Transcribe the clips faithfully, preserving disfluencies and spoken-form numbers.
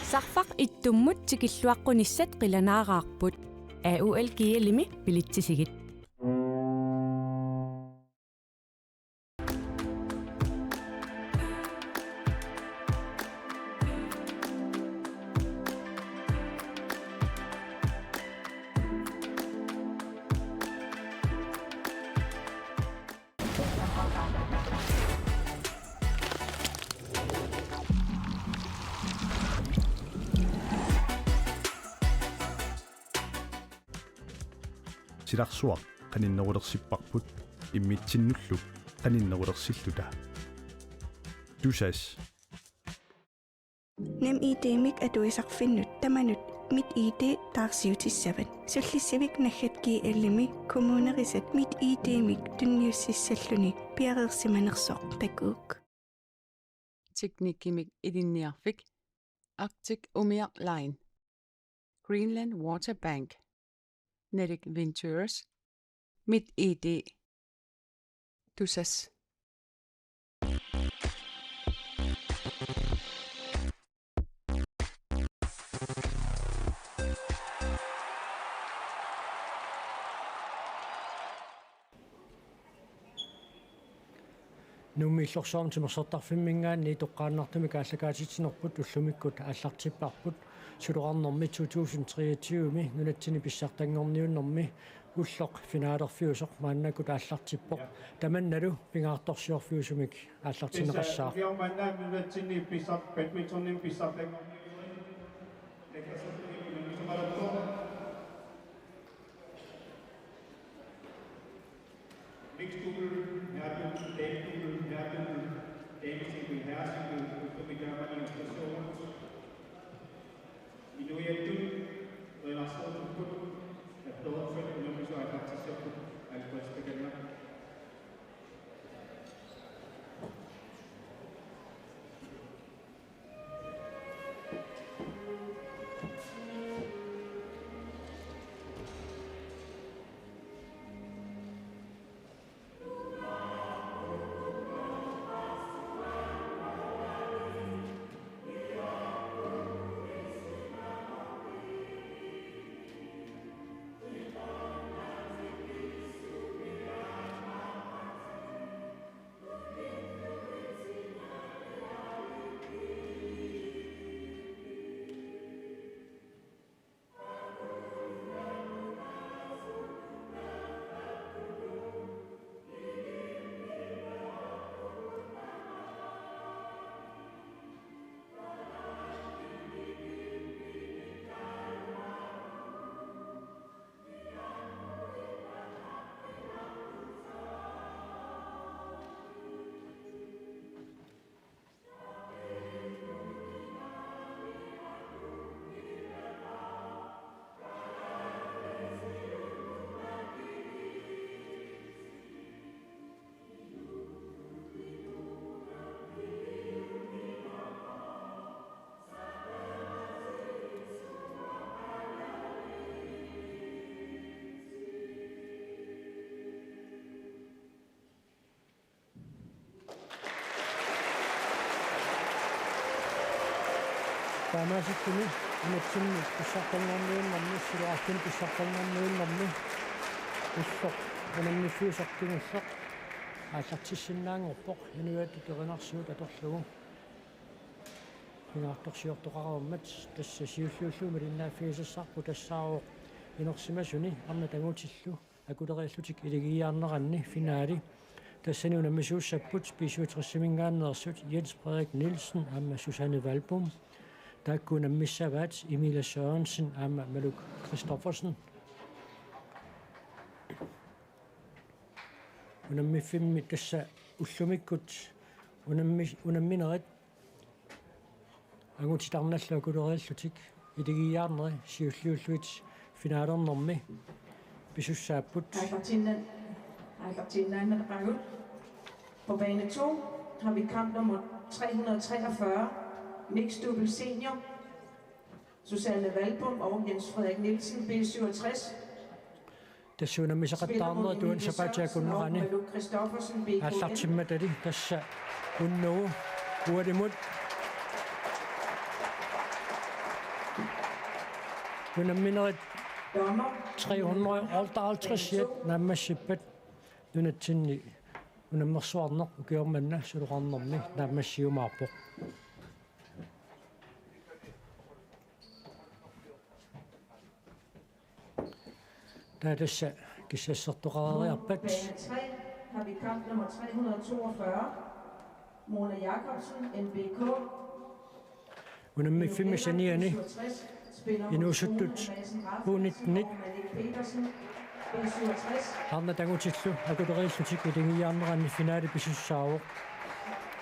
Sarfaq ittummut tikilluaqqunissat qilanaaraarput. A U L G L-imi bilitsisigit. Silarsuaq qaninnerulersipparput immitsinnullu qaninnerulersilluta. Tusass. NemID-mik atuisarfinnut tamanut MitID taarsiutissavat. Sullissivik naggat G L-imi kommunerisat MitID-mik tunniussissalluni piareersimanersoq takuuk. Teknikkimik ilinniarfik, Arctic Umiaq Line, Greenland Water Bank, Nordic Ventures, MitID, Tusass. Nuummi Illorsuarmi Timersortarfimminngaanniit toqqaannartumik aallakaatitsinerput ullumikkut aallartipparput, suloqarnermi to tusind treogtyve-mi nunatsinni pissartanngorniunnermi ulloq finalerfiusoq maannakkut aallartippoq. Tamannalu pingaartorsiorfiusumik aallartinneqassaaq. Ukiormanna nunatsinni pissar-, badmintonimi pissartanngorniunneq. Mixed double, herredouble, damedouble, herredouble, damesingle, herresingle, ultramigamani og Østersund. Inuiattut, Lennart Stortrup, Abdul Fred, Nummiso Aitatisserput, Alfred Speakerna. Taamaasilluni nunatsinni pissartanngorniunnermi, suloqarfinni pissartanngorniunnermi, ulloq unammiffiusoq kingulleq aallartissinnaanngorpoq inuiattut erinarsuut atorlugu. Pingaartorsiortoqareermat tassa siulliullugu malinnaaffigisassarput tassaavoq inersimasuni arnat angutillu akuleriillutik iligiiaarneranni finaali. Tassani unammisuussaapput B syvogtres-iminngaanneersut Jens Frederik Nielsen aamma Susanne Valbom. Taakku unammissavaat Emilia Sørensen aamma Malou Christoffersen. Unammiffimmi tassa ullumikkut unammi-, unamminerit angutitarnallu akuleriillutik iligiiaarneri siulliullugit finalernermi pisussaapput. Aallartinna-, aallartinnaanneqagut. På bane to har vi kamp nummer tre hundrede treogfyrre, mixed double senior, Susanne Valbom og Jens Frederik Nielsen, B syvogtres. Tassa unammisaqattaarnerit uani sapaatip akunnerani aallartimmatali tassa unnugu ualimut. Unamminerit tre hundrede og otteoghalvtreds naammassippat nunatsinni unammersuarneq ukioq manna suloqarnermi naammassiumaarpoq. Taava tassa kissassartoqareeriarpat. Bane tre har vi kamp nummer tre hundrede og toogfyrre. Mona Jakobsen, N B K. Unammiffimmi saniani inuusuttut U nitten-it arnat angutillu akulerillutik iligiiaarneranni finaali pisussaavoq.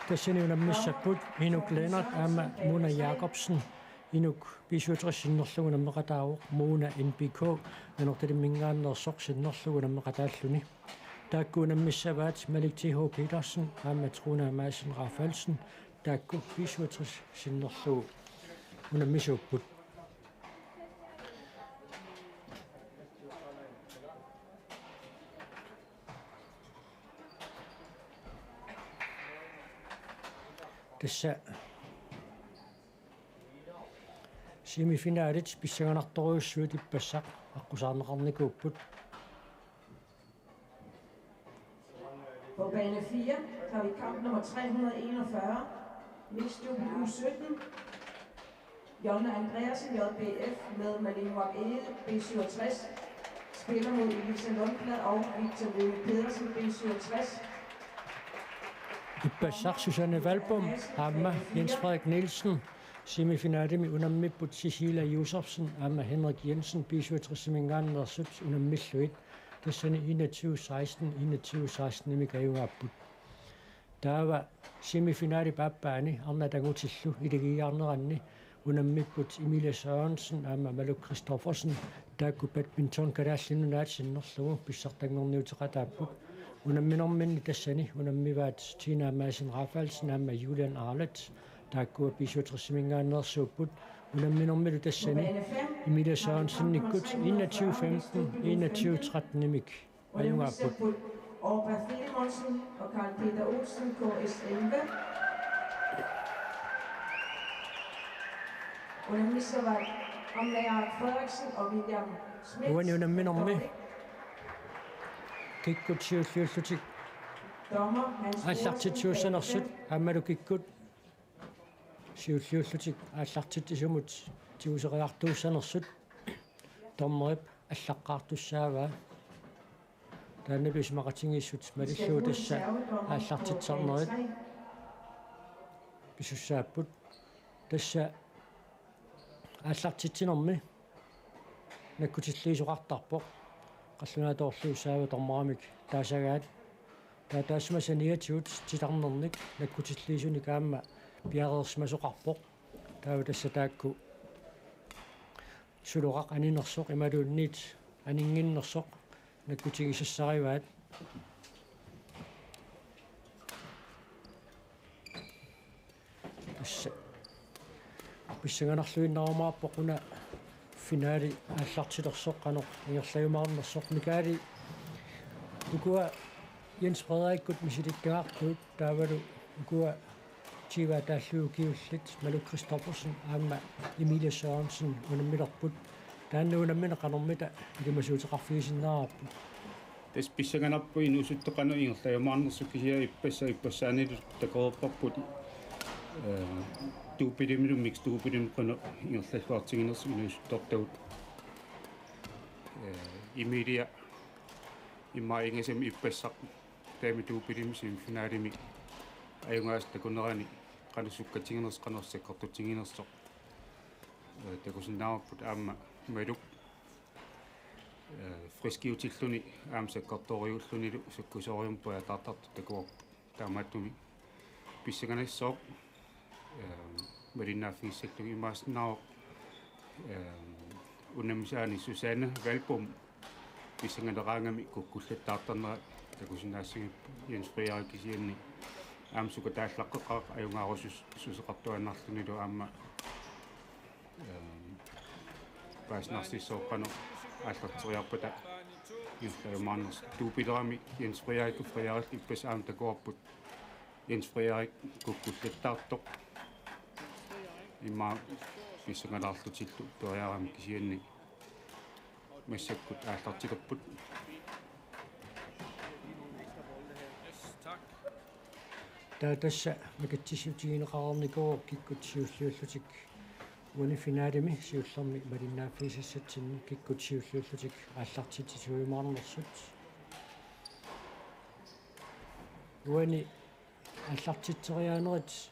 Tassani unammissapput Inuk Lennert aamma Mona Jakobsen. Inuk B syvogtres sinnerlugu unammeqataavoq, Mona N B K Nanortalimminngaanneersoq sinnerlugu unammeqataalluni. Taakku unammissavaat Malik T H Petersen aamma Truna Madsen Rafaelsen, taakku B syvogtres sinnerlugu unammisuupput. Tassa semifinalit pissanganartorujussuit ippassaq aqqusaarneqarnikuupput. På bane fire har vi kamp nummer tre hundrede og enogfyrre, mixed double U sytten. Jonna Andreasen, J B F, med Malene Wap Egede, B syvogtres, spiller mod Elisa Lundblad og Victor Lene Pedersen, B syvogtres. Ippassaq Susanne Valbom aamma Jens Frederik Nielsen. Semifinalimi unammipput Cecilia Josefsen aamma Henrik Jensen B syvogtres-iminngaanneersut unammillugit. Tassani enogtyve seksten, enogtyve seksten-imik ajugaapput. Taava semifinalip aappaani arnat angutillu iligiiaarneranni unammipput Emilie Sørensen aamma Malou Christoffersen, taakku badminton Kalaallit Nunaat sinnerlugu pissartanngorniuteqataapput. Unamminerminni tassani unammivaat Tina Madsen Rafaelsen aamma Julian Arlet, taakkua B syvogtres-iminngaanneersuupput. Unamminermilu tassani Emilie Sørensenikkut enogtyve femten, enogtyve tretten-imik ajugaapput. Orba Filemonsen og Karl Peter Olsen, K S elleve. Unammissavat Anne-Marit Frederiksen og William Schmidt. Uani unamminermi kikkut siulliullutik aallartitsiussanersut aammalu kikkut siulliullutik aallartitsisumut tiguseriartuussanersut dommerip allaqqaartussaavaa. Taanna isumaqatigiissut malillugu tassa aallartitsisarnerit pisussaapput. Tassa aallartitsinermi nakkutilliisoqartarpoq. Qallunaatoorluussaava dommerimik taasagaat. Taava taassuma saniatigut titarnernik nakkutilliisunik aamma piareersimasoqarpoq. Taava tassa taakku suloqaq aninersoq imaluunniit aninnginnersoq nakkutigisassarivaat. Tassa pissanganarluinnarumaarpoq una finaali aallartilersoq qanoq ingerlajumaarnersoq. Mikaeli, ukua Jens Frederikkut misilittagartuut taavalu ukua tyve taallugu ukiullit Malou Christoffersen aamma Emilie Sørensen unammilerput. Taanna unammineq qanormita ilimasuuteqarfigisinnaavarput? Tassa pissanganarpoq inuusuttut qanoq ingerlajumaarnersut, kisianni ippassaq ippassaanilu takoreerparput, eh, doublemilu mixed doublemi qanoq ingerlalluartiginersoq inuusuttortagut. Eh, Emilie immaqa ingasami ippassaq damedoublemi semifinalimi ajugaasaq takunerani qanoq sukkatiginersoq, qanoq sakkortutiginersoq, eh, takusinnaavarput, aamma Maluk, eh, friskiutilluni aamma sakkortoorujuullunilu sukkusoorujussuarmik pujataartartut takuarput. Taamaattumik pissanganassaaq, eh, malinnaaffigissallugu. Imaassinnaavoq, eh, unammisaani Susanne Valbom pissanganeraangami kukkullattaartarnera takusinnaassagippoq. Jens Frederik kisianni aamma sukataallaqqeqaaq ajugaarususeqartuaannarlunilu, aamma, eh, paasinarsissooq qanoq aallarteriarpata ingerlajumaarnersoq. Doublerami Jens Frederik, Frederik ippassaq aamma takuarput. Jens Frederik kukkullattaartoq immaqa pissangalaarlutillu toriarami, kisianni massakkut aallartilerput. Taava tassa makitsissutigineqareernikuuvoq kikkut siulliullutik uani finalemi siullermi malinnaaffigisassatsinni kikkut siulliullutik aallartitsisuujumaarnersut. Uani aallartitseriaanerit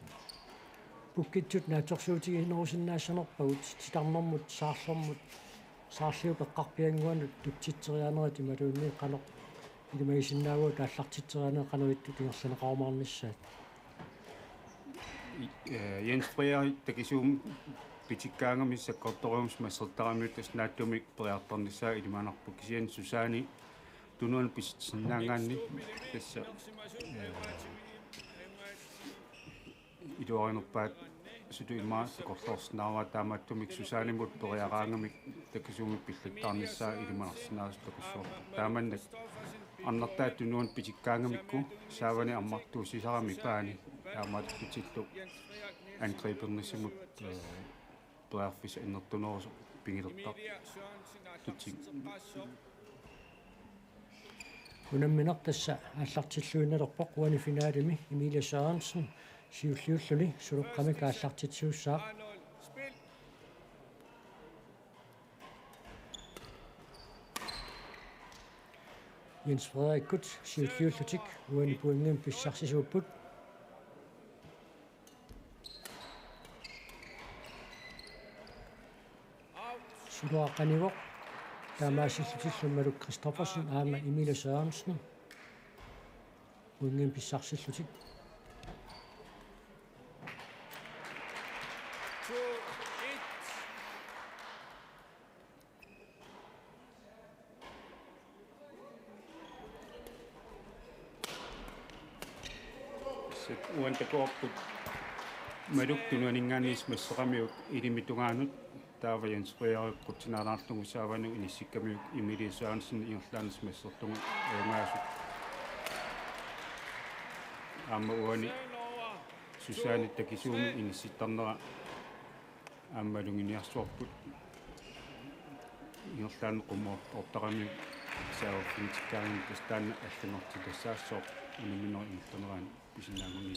pukkitsut naatsorsuutiginerusinnaassanerpagut titarnermut saarlermut saarliup eqqarpiannguanut tutsitseriaanerit imaluunniit qanoq ilimagisinnaavugut aallartitseriaanerit qanoq ittut ingerlanneqarumaarnissaat. I-, eh, Jens Frederik takisuumik pitikkaangami sakkortoorujussuarmik massertaramiuk tassa naatsumik periartornissaa ilimanarpoq kisianni Susanne tunuani pisitsinnaagaanni tassa, eh, iluarinerpaat sutut immaqa takorloorsinnaavara taamaattumik Susannemut periaraangamik takisuumik pillattaarnissaa ilimanarsinnaasut takussuarput. Taamannak arnartaat tunuani pitikkaangamikku saavani ammartuussisarami paani taamaattutillu angribernissamut, eh, periarfissaq annertunerusoq pigilertartutsigit. Unammineq tassa aallartilluinnalerpoq uani finalemi Emilie Sørensen siulliulluni suleqqamik aallartitsisuussaaq. Jens Frederikkut siulliullutik uani pointimik pissarsisuupput. Suluaqanivoq taamaasillutillu Maluk Christoffersen aamma Emilie Sørensen pointimik pissarsillutik. Uani takuarput Maluk tunuaninngaanniit masseqamiuk ilimi tungaanut taava Jens Frederik qutsinaalaarlugu saavanut inissikkamiuk Emilie Sørensen ingerlaannaq masserlugu ajugaasut. Aamma uani Susanne takisuumik inissittarnera aamma maluginiarsuarput ingerlaannaq qummoortarami saaffigitikkaanni tassa taanna allanngortitassaassooq unamminerup ingerlanerani pisinnaaguni.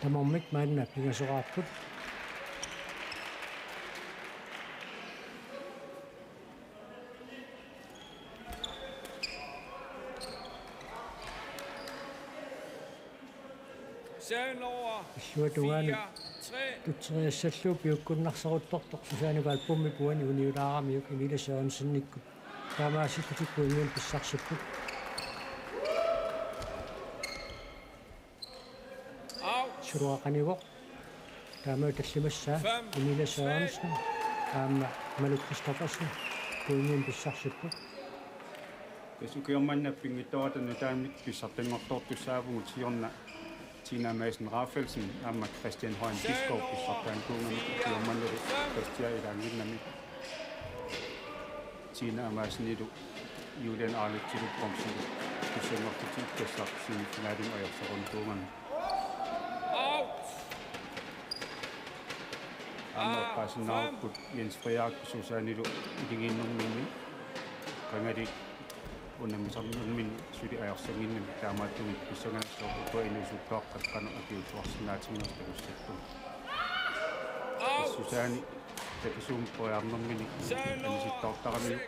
Tamarmik maanna pingasoraarput. Illuatungaanut tutseriassallugu piukkunnarsaruttortoq Susanne Valbomip uani uniulaaramiuk Emilie Sørensenikkut taamaasillutik pointimik pissarsipput. Suluaqanivoq taama tallimassaa Emilie Sørensen aamma Maluk Christoffersen pointimik pissarsipput. Tassa ukioq manna pinngitsoorata nutaamik pissartanngortoortussaavugut siorna Tina Madsen Rafaelsen aamma Christian Højen Biskov pissartaanikuugamik ukioq mannalu Christian ilaanginnami. Tina Amassenilu Julian Arletilu bronzemedalje pissanngortittarput semifinalimi ajorsarinikuugamik. Aamma eqqaasinnaarput Jens Frederik Susannilu iligiinnerminni qangali unammisarnerminni suli ajorsannginnami taamaattumik pissanganassaaq uku inuusuttuaqqat qanoq akiuussuarsinnaatiginersoq takussapput. Susanne takisuumik periarnermini anisittoortaramiuk.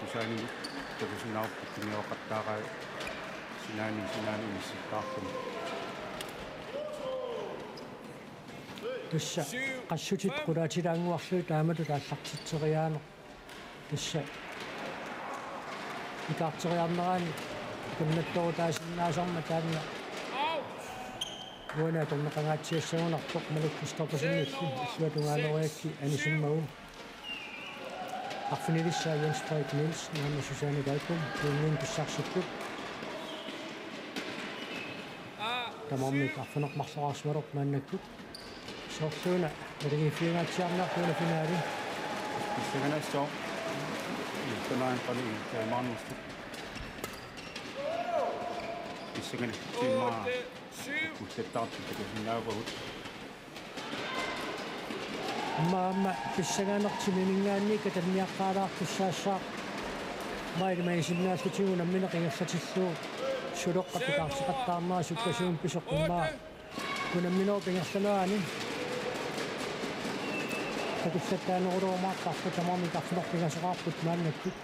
Susannemut takusinnaarput tunioqattaaraa sinaani sinaani inissittaarluni. Tassa qassutit qulaatilaannguarlugit taamatut aallartitseriaaneq. Tassa ikaarteriarnerani ikannattooruutaasinnaasarmat taanna uani atorneqangaatsiassagunarpoq Maluk Christoffersenillu illuatungaaneriakkit anisimmagu. Arfinilissaa Jens Frederik Nielsen aamma Susanne Valbom pointimik pissarsipput. Tamarmik arfineq-marloraarsimalerput maannakkut. Soorluuna naligiiffiungaatsiarniarlugu finale. Pissanganassaaq. Illuatungaanut qanoq imaarnersoq. Pissanganassaaq immaqa. Ullattaartut takusinnaavagut. Aamma pissanganermik timiminngaanniit katanniaqqaalaartussaassaaq. Maili maisinnaallutiguna nammineq ingerlatillugu suleqqap ikaarteqattaarnera sukkasuumik pisoq immaqa unamminerup ingerlanerani. Takullattaanerulerumaartarpoq tamarmik arfineq-pingasoqarput maannakkut.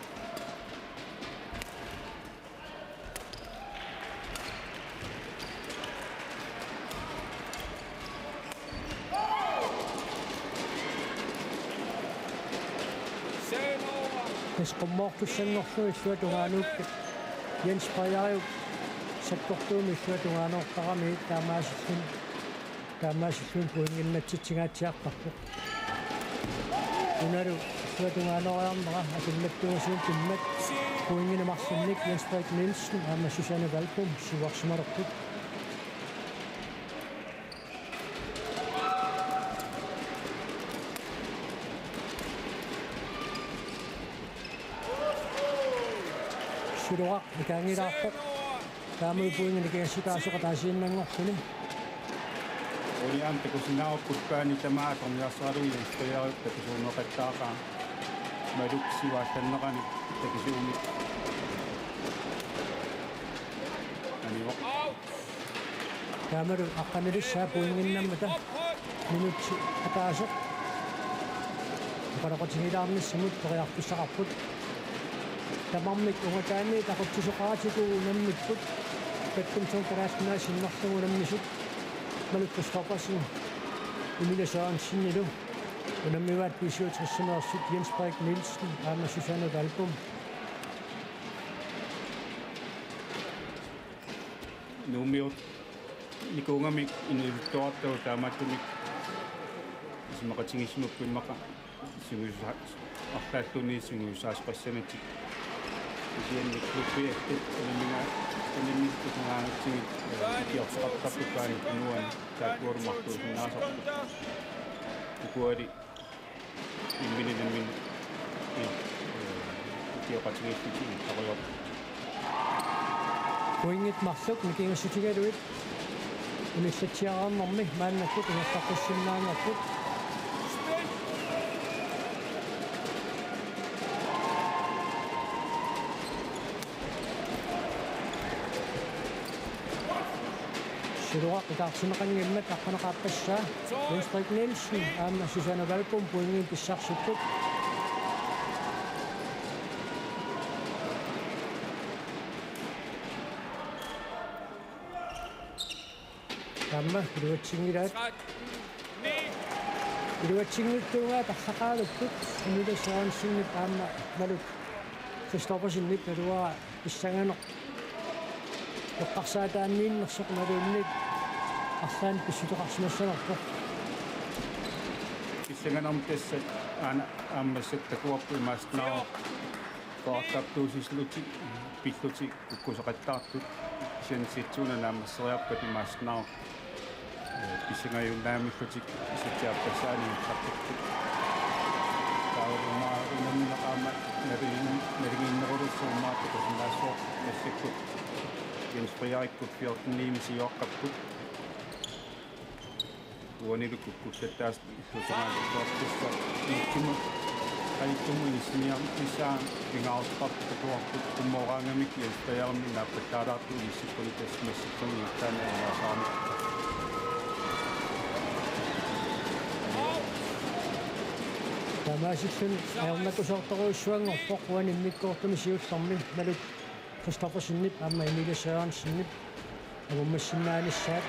Tassa qummoortussanngorlugu illuatungaanut Jens Frederiup sakkortuumik illuatungaaneertarami taamaasilluni, taamaasilluni pointinnatsinngaatsiartarpoq. Unalu illuatungaanooriarnera atunnattuusuun timmat pointinik marlunnik Jens Frederik Nielsen aamma Susanne Valbom siuarsimalerput. Suloaq ikaanngilaarpoq. Taamaalilluni pointinik ataasiinnanngorluni. Ulian takusinnaavarput paani tamaat atorniarsaralugu Jens Frederiup takusuunneqattaaqaa. Maluk siuartanneqarani takisuumik. Anivoq. Taamalu aqqanilissaa pointinnammat minutsit ataaseq oqaloqatigilaarnissamut periarfissaqarput. Tamarmik ungataanni taqutsisoqaratikuuvoq unammikkut. Badminton Kalaallit Nunaat sinnerlugu unammisut Maluk Christoffersen, Emilie Sørensenilu unammivaat B syvogtresimeersut Jens Frederik Nielsen aamma Susanne Valbom. Nuummiut nikuungamik inuusuttuartagut taamaattumik isumaqatigiissimappat immaqa sungiusa-, arlaalluunniit sungiusaasoqassanatik. Kisianni klubbiattut unammiga-, unammisut tusagaangatsigit, eh, ikiortoqartarput paani tunuani taakkualumartuusinnaasarput. Ukuali imminut nammineq, eh, ikioqatigiillutik ikiortoqartarput. Pointit marluk nikingassutigalugit unillatsiaraarnermi maannakkut ingerlaqqissinnaanngorput. Suloaq ikaartinneqanngimmat aqqaneqaappassaa Jens Frederik Nielsen aamma Susanne Valbom pointinik pissarsipput. Aamma iluatsinngilaat. Iluatsinngitsuugaat arlaqaluupput Emilie Sørensenip aamma Maluk Christoffersenip naluara pissanganeq eqqarsaataanniinnersoq imaluunniit arlaannik pissuteqarsimassanerpoq. Pissanganermut tassa aana aamma massakkut takuarput imaassinnaavoq. Qaartartuusilutik pillutik kukkusaqattaartut kisianni sitsuuna naammasseriarpat imaassinnaavoq. Eh, pissangajunnaammillutik satsiarpassaani eqqartukkut. Taava unammineq aamma nalin-, nalinginnerulersoq aamma takusinnaassaaq massakkut. Jens Frederikkut fjorten-imi siuaqqapput. Uanilu kukkullattaasut illuatungaanut atuartussaq. Iittumut, qalittumut inissiniarnissaa pingaartoqarpoq atuarput qummooraangamik Jens Frederikkimmi naappallaalaartoq inissikkunik tassa massakkut ingerlaannaq ingerlaarsaarneq. Taamaasilluni ajornakusoortorujussuanngorpoq uani immikkoortumi siullermi Maluk Christoffersenip aamma Emilie Sørensenip angummassinnaanissaat.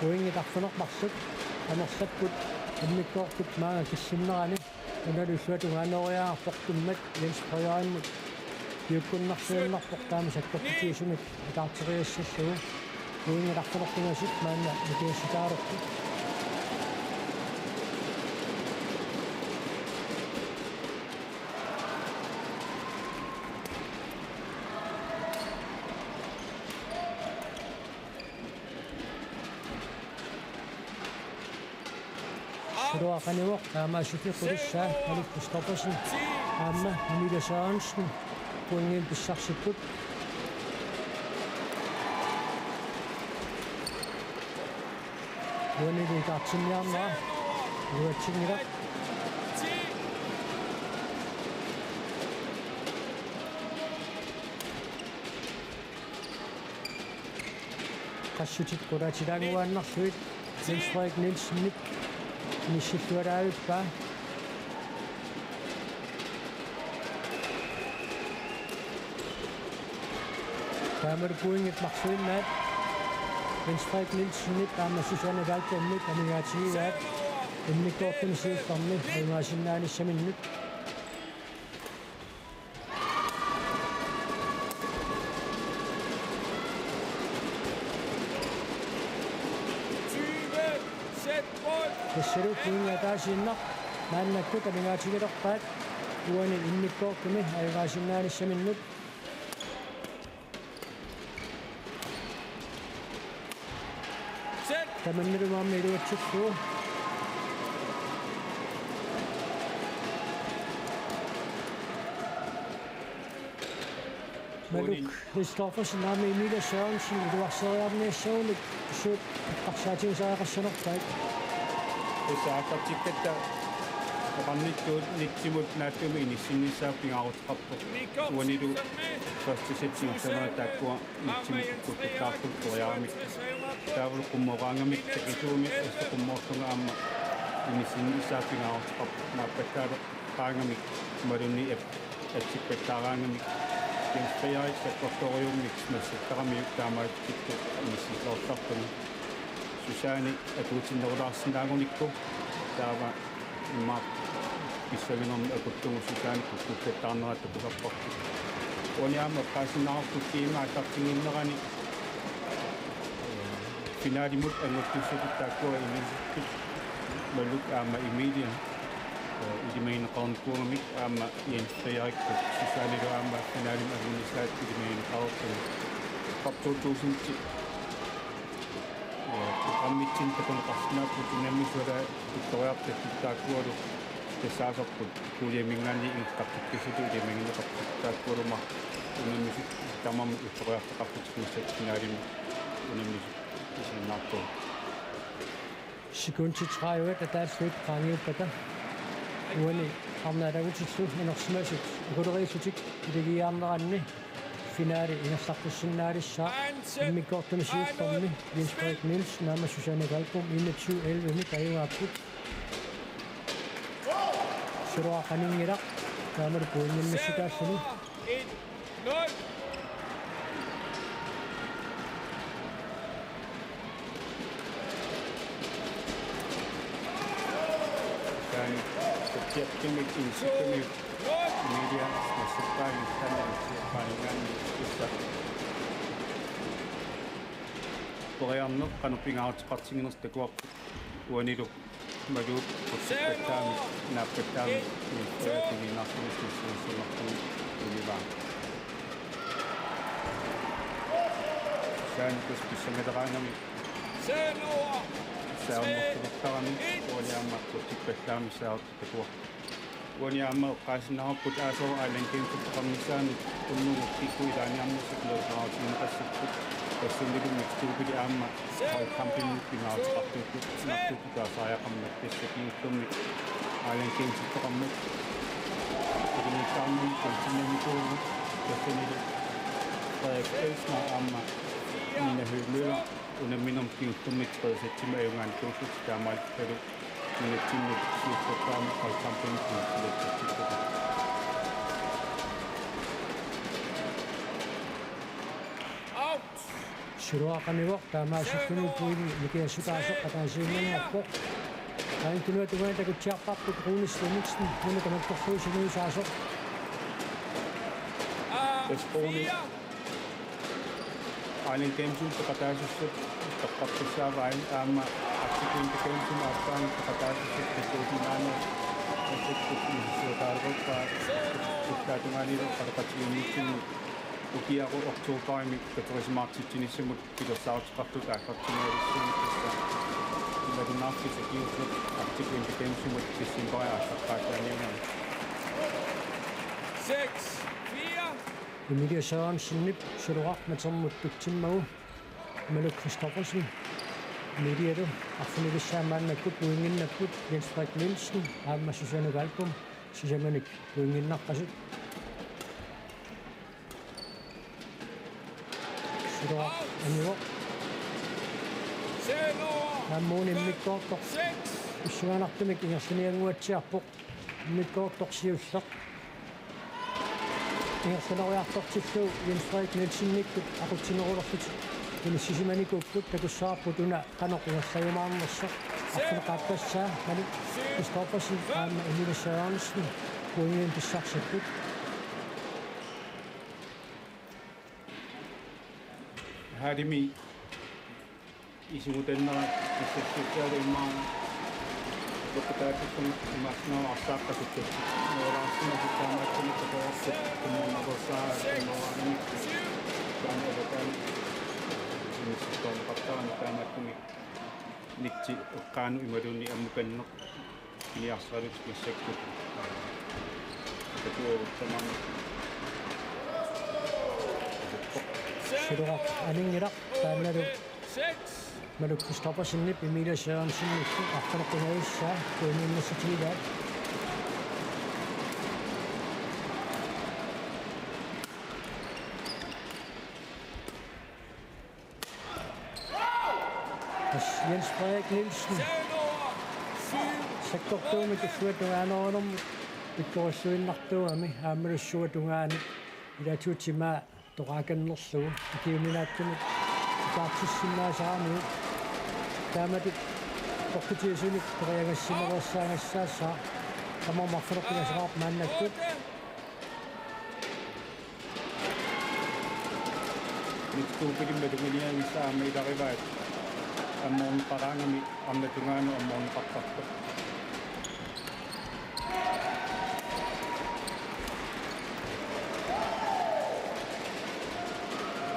Pointit arfineq-marluk amerlapput immikkoortup maanga killinnerani. Unalu illuatungaanooriarpoq timmat Jens Frederikimut piukkunnarluinnarpoq taama sakkortutigisumik ikaarteriassallugu. Pointit arfineq-pingasut maanna nikingassutaalerput. Suloaq qanivoq, taamaasilluni qulissaa Maluk Christoffersen aamma Emilie Sørensen pointinik pissarsipput. Uanilu ikaartinniarnera Iluatsinngilaq. Qassutit qulaatilaannguaannarlugit Jens Frederik Nielsenip inissilluaraavippaa. Taamalu pointit marluinnaat Jens Frederik Nielsenip aamma Susanne Dalbomip amigaatigigaat immikkoortumi siullermi ajugaasinnaanissaminut. Tassalu pointit ataasiinnaq maannakkut amigaatigilerpaat uani immikkoortumi ajugaasinnaanissaminut. Tamannalu aamma iluatsillugu. Maluk Christoffersen aamma Emilie Sørensen iluarseriarniassagunik suut eqqarsaatigisariaqassanerpaat. Tassa aallartikkatta oqarnittut nitsimut naatsumik inissinnissaa pingaaruteqarpoq. Uanilu første sæt siornatigut taakkua nitsimut kuttuttaartut periaramik. Taavalu qummooraangamik takisuumik assut qummoorlunga aamma inissinnissaa pingaaruteqarpoq. Naappallaaleqaangamik imaluunniit ap-, atsippallaaraangamik Jens Frederik sakkortoorujussuarmik massakkut taamaallaat inissilluartarluni. Susanne akuutinnerulaarsinnaagunikku taava immaqa pissanganermut akuttugu Susanne kukkuttaarnerata kusarparput. Uani aamma eqqaasinnaavarput tiimi aallartinnginnerani finalimut annguttussatut taakkua inissitut Maluk aamma Emilie, eh, ilimagineqarnikuugamik aamma Jens Frederik Susannelu aamma finalimut angunissaat ilimagineqarput. Pap to tusind ti. Programmitsinni takuneqarsinnaapput unammisut ila pittoriartakkit taakkualu tassaasorput puljeminngaanniit ingerlaqqikkussutut ilimagineqarput taakkualu marluk unammisut tamarmik pittoriartaqarput kisianni finalimut unammisut isiginnaartut. Sekundit tredive ataatsimut qaangiuppata uani arnat alagutillu inersimasut akuleriissutik ilagiiaarneranni finale ingerlaqqissinnaalissaaq immikkoortumi siullermi Jens Frederik Nielsen aamma Susanne Dalbom enogtyve elleve-mik ajugaapput. Suloaq qaninngilaq taamalu pointinnissutaalluni. Taanna subjektimik insikkamik media massakkut taanna insikkaanni issa periarneq qanoq pingaaruteqartiginersoq takuarput uanilu Maluk kuttuttaarami naappattaami iiffeatigiinnartumik issiussinnartumik ilivaa. Saankus pissangaleraangami saammertuttarami uani aamma kuttuttaarami saartut takuarput. Uani aamma eqqaasinnaavarput aasaru Island Games-ip peqarnissaanut unnugu kikkut ilaaniarnersut nuusaarusineqassapput tassunnilu mixed double aamma holdkampinik pingaaruteqartuuttut naqquttut taasariaqarmat tassa kingullermik Island Games-ip peqarmat ilinniartarnermut kingullermik tassanilu Frederik Elsner aamma Nina Høegh Møller unamminermut kingullermik tredje sætimi ajugaanni tuulluni taamaalilluta nunatsinni siullerpaamik holdkampinik kingullermik. Suloaq qanivoq taamaasilluni pointi nikingassutaasoq ataasiinnanngorpoq. Aamma tunuata tungaanut takutsiarparput Rune Steensen, nuna tamakkerlugu sungiusaasoq. Tassa Rune Island Games-imut peqataasussat toqqartussaavaat aamma Arctic Winter Games-imut aappaanut peqataasussat takuutinnaaneq assukkut misissuataaleruppaa ullaatungaanilu oqaloqatigiinnitsinnut ukiaru oktobarimi katerisimaartitsinissamut pilersaaruteqartut aallartinnialerlutik tassa imaluunniit sakiusut Arctic Winter Games-imut decembarip aallaqqaataaniinnami. Seks fire. Emilie Sørensenip Suloaq matermut tutsimmagu Maluk Christoffersen Emilie arfinilissaat maannakkut pointinnapput Jens Frederik Nielsen aamma Susanne Valbom sisamanik pointinnaqqasut. Siloaq anivoq. Aamma uani immikkoortoq pissanganartumik ingerlaniannguatsiarpoq. Immikkoortoq siulleq ingerlaneriartortillugu Jens Frederik Nielsenikkut aqutsinerulerlutik inissisimanikuupput. Takussavarput una qanoq ingerlajumaarnersoq. Arfineq-aappassaa Malik Christoffersen aamma Emilie Sørensen pointinik pissarsipput. Halimi isugutannera kissassutsaali immaqa ukkataatsissunga imaassinnaavoq arsaaqqasuttassi. Nuulaarsimasut taamaattumik takoorsi immunnaveersaarami taamaattumik. Taama alataani inisittoorneqartarami taamaattumik. Nitsi eqqaanut imaluunniit ammukanneq. Piniarsalutik massakkut. Katuaruttamaana. Siloaq aninngilaq taannalu Malik Christoffersenip Emilie Sørensenip arfineq-pingajussaanik pointinik pissarsiaat. Jens Frederik Nielsen. Sakkortuumik illuatungaanut pikkorissuinnartuugami aammalu illuatungaani ilaatigut timaa toqaakannerlugu ikiuminaattumik ikaartissinnaasaramiuk. Taamatut toqqutiisunik toriagassinnaveersaagassaassaaq. Tamarmi arfineq-pingasoqarput maannakkut. Mitsuupilimma tunguniavissaa aamma ilarivaat ammoorneqaraangami arnat tungaanut ammoorneqartarpoq.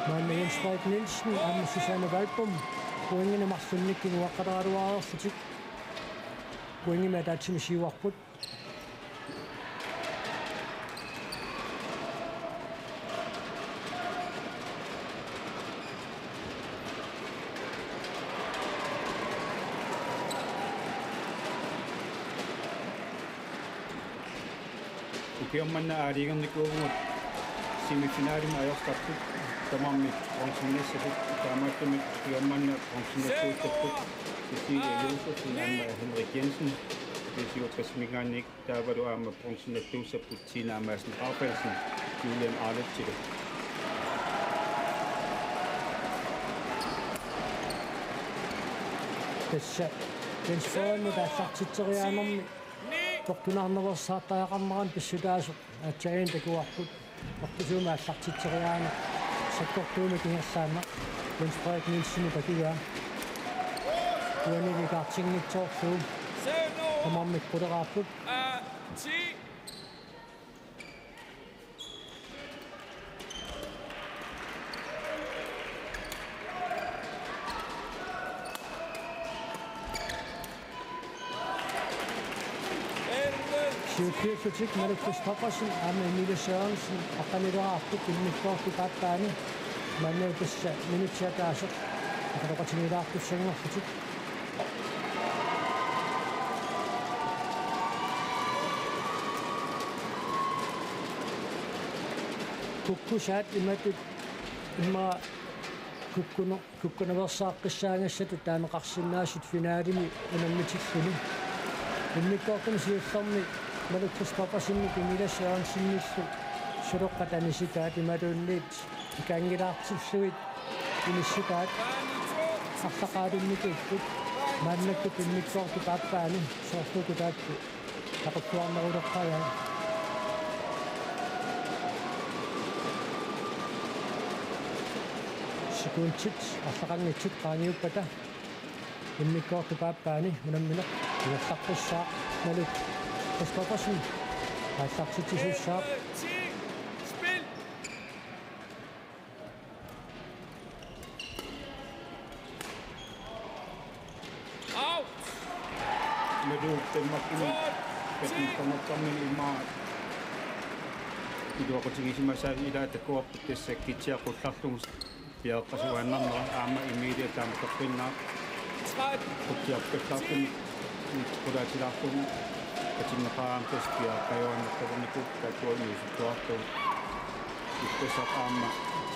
Maanna Jens Frederik Nielsen aamma Susanne Valbom pointinik marlunnik kinguaqqataraluareerlutik pointimik ataatsimik siuarput. Ukioq manna aalajangernikuuvugut semifinalimi ajorsartut tamarmik bronzeminnissasut, taamaattumik ukioq manna bronzeminnissasut Cecilie Josefsen aamma Henrik Jensen B syvogtres-iminngaanniit. Taavalu aamma bronzeminnissarput Tina Madsen Rafaelsen, Julian Arløbtilu. Tassa Jens Frederikimut aallartitseriaanermi toqtunaarnaveersaartariaqarnerani pissutaasoq aatsaannguaq takuarput. Toqtusuumik aallartitseriaaneq sakkortuumik ingerlaannaq Jens Frederik Nielsenip akigaa. Uanili ikaartinngitsoorlugu tamarmik quleraarput. Siulliullutik Malik Christoffersen aamma Emilie Sørensen aqqanileqaarput immikkoortup aappaani. Maanna tassa minutsit ataaseq aqqaneqatigilaartussanngorlutik. Kukkusaat imatut immaqa kukkuno-, kukkunaveersaaqqissaagassatut taaneqarsinnaasut finalimi unammitilluni. Immikkoortumi siullermi Malik Christoffersenip Emilie Sørensenillu suleqqat anisitaat imaluunniit ikaanngilaartillugit inissitaat arlaqalunnikuupput maannakkut immikkoortup aappaani soorlu taakku taquttuarneruleqqajaat. Sekundit arlaqanngitsut qaangiuppata immikkoortup aappaani unammineq ingerlaqqissaaq Malik Christoffersen aallartitsisuussaaq. Malik Danmarkimi katittarnertarmini immaqa iluaqutigisimasaat ilaat takuarput tassa kitsiaq qullarlugu piareqqasuaannarnera aamma Emilie taama toqqinnaaq. Qutsiarpassaartumik qulaatilaartumik atinneqaram taspiaqqajoannartalerniku taakkuani iusuttuartu. Ippasaq aamma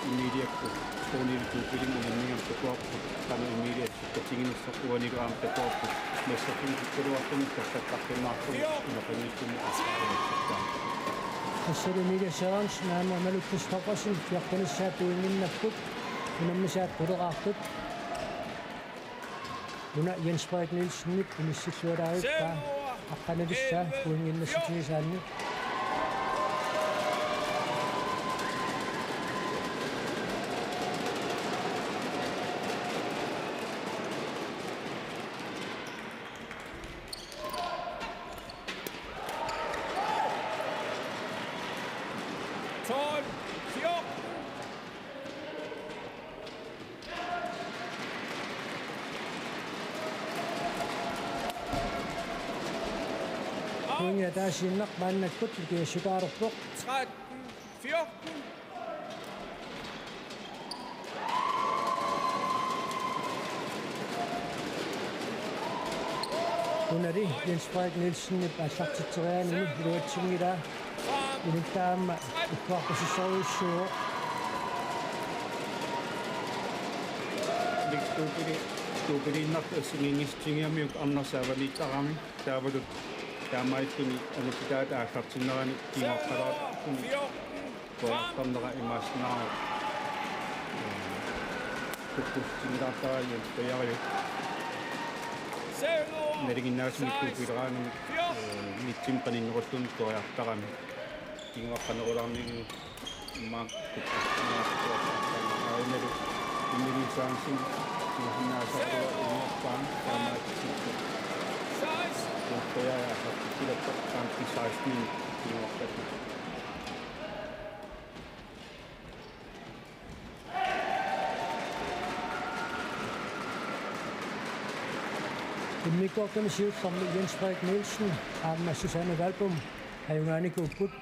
Emiliakkut Tony Tuupilim unamminermi takuarput, qanoq Emilia sukkatiginersoq uanilu aamma takuarput, massakkut sukkaluartumik tassakkartinnaartumik ineqanngitsumik aqqaruussissaaq. Tassalu Emilia Sørensen aamma Malu Christoffersen fjortenissaat pointinnapput, unammisaat quleraartut. Una Jens Frederik Nielsenip inissilluaraavippaa aqqanilissaa pointinnassutigisaanni. Tolv fjorten. Pointit ataasiinnaq maannakkut nikingassutaalerpoq. Tretten fjorten. Unali Jens Frederik Nielsenip aallartitseriaanini iluatsinngilaa. Inuttaamma ikkuarpasissorujussuuvoq. Nik Tuupili-, Tuupiliinnartut assigiinngissutigigamikku arnarsaavaniittarami taavalu taamaattuni anutitaata aallartinnerani kinguaqqalaartuni. Periarfernera imaassinnaavoq. Kukkussinnilaartaraat Jens Pajariu. Nalinginnaasumik Tuupileraangamik, eh, nitsimik qaninnerulluni periarfernera. Kinguaqqanerulaarnigu immaqa kukkussinnilaartaraat. Aajuna Emil Sørensen, kingusinnaasarlua inuppaan taamaatsikkut. Jens Pajariu aallartitsilappoq kampi seksten kinguaqqat. Immikkoortumi siullermi Jens Frederik Nielsen aamma Susanne Valbom ajugaanikuupput.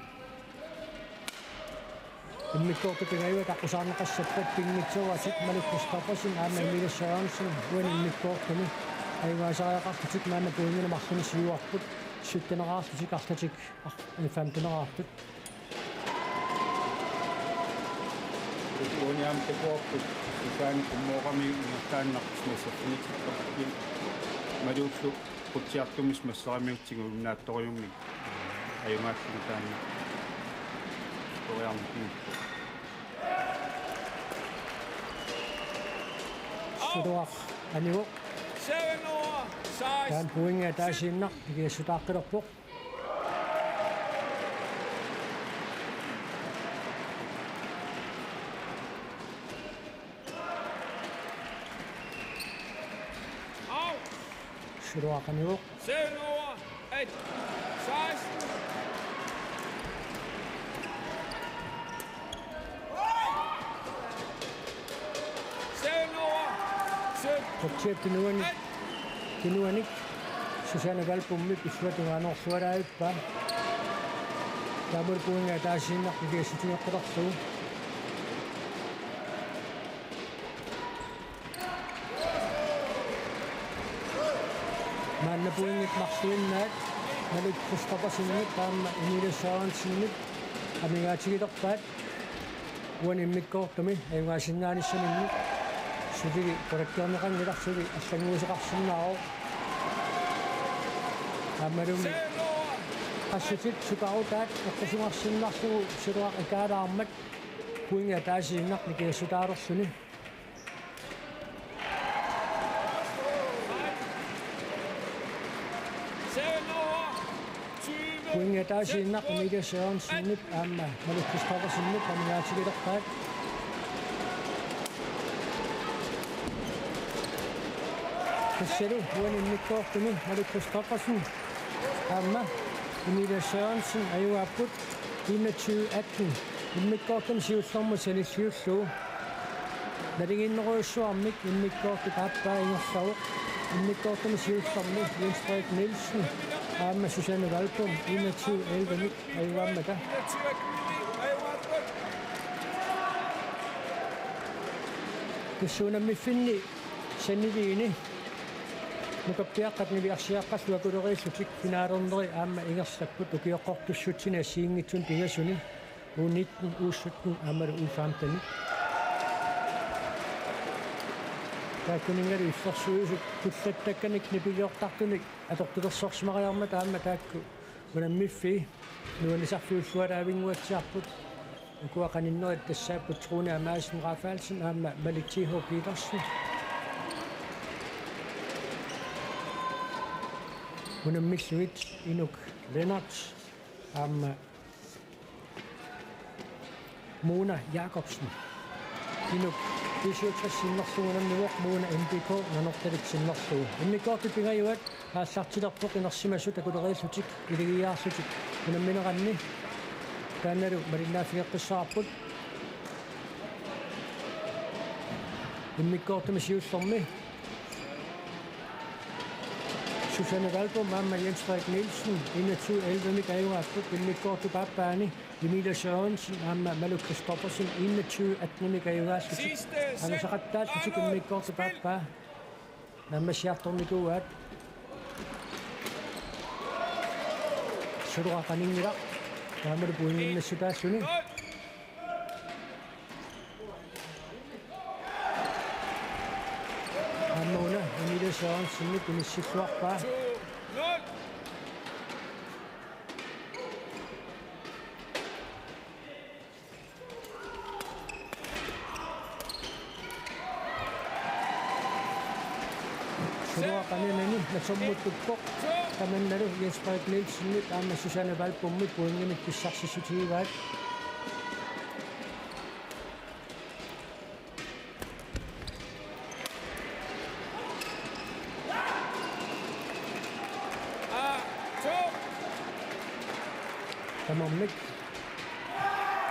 Immikkoortut pingajuat aqqusaarneqassappat pinngitsooratik Malu Christoffersen aamma Emilie Sørensen uani immikkoortumi ajugaasariaqarlutik maanna pointinik marlunnik siuarput, sytteneraarlutik arlatik ar-, femteneraartut. Uani aamma takuarput, Susanne qummooqami ingerlaannaq massakkut. Malullu qutsiartumik massakkut tigulluinnaattorujummik ajugaalluni taanna. Toriarmi. Sutuaq anivoq. Taanna pointit ataasiinnaq nikingassutaaqqilerpoq. Sutuaq anivoq. Qutsiap tunuani, tunuanik Susanne Valbomip illuatungaanoorluaraavippaa. Taamalu pointit ataasiinnaq nikingassutigeqqilerlugu. Maanna pointit marluinnaat Malu Christoffersenip aamma Emilie Sørensenip amigaatigilerpaat. Uani immikkoortumi ajugaasinnaanissaminnik suli qulakkeerneqanngilaq, suli allannguuteqarsinnaavoq. Aammalumi qassutit sukarutaat eqqusugarsinnarlugu Sutuaq ikaalaarmat pointit ataasiinnaq nikingassutaalerluni. Pointit ataasiinnaq Emilie Sørensenip aamma Malu Christoffersenip amigaatigilerpaat. Tassalu uani immikkoortumi Malu Christoffersen aamma Emilie Sørensen ajugaapput enogtyve atten. Immikkoortumi siullermut sanilliullugu. Nalinginnerujussuarmik immikkoortut aappaa ingerlavoq. Immikkoortumi siullermi Jens Frederik Nielsen aamma Susanne Valbom enogtyve elleve-mik ajugaammata. Tassuunammiffinni saniliini Nukappiaqqat niviarsiaqqallu akuleriillutik finalerneri aamma ingerlapput ukioqqortussutsini assigiinngitsuni pingasuni, U nitten, U sytten aammalu U femten. Taakkuninngalu illersuisut tullattakkanik nipiliortartunik atortulersorsimariarmata aamma taakku unammiffii nuannisarfiulluaraavinnguatsiarput. Ukua qaninnerit tassaapput Trune Amassen Rafaelsen aamma Malik T H Petersen. Unammillugit Inuk Lennert aamma Mona Jakobsen. Inuk B syvogtres sinnerlugu unammivoq, Mona M B K Nanortalik sinnerlugu. Immikkoortut pingajuat aallartilerpoq inersimasut akuleriillutik ilagiaarlutik unammineranni. Taannalu malinnaaffigeqqissaarput. Immikkoortumi siullermi Susanne Valbom aamma Jens Frederik Nielsen enogtyve elleve-mik ajugaapput, immikkoortup aappaani Emilie Sørensen aamma Malu Christoffersen enogtyve atten-imik ajugaallutik. Sidste sekund. Angusaqattaallutik Arnold, immikkoortup spil. Aappaa naammassiartornikuuaat. Suluaq qaninngilaq. Taamalu pointinnassutaalluni. Nul. Aamma una Emilie Sørensenip inissilluarpaa. To nul. Suluaq qaninani nasormuttuppoq. Tamannalu Jens Frederik Nielsenip aamma Susanne Valbomip pointimik pissarsissutigivaat. Tamarmik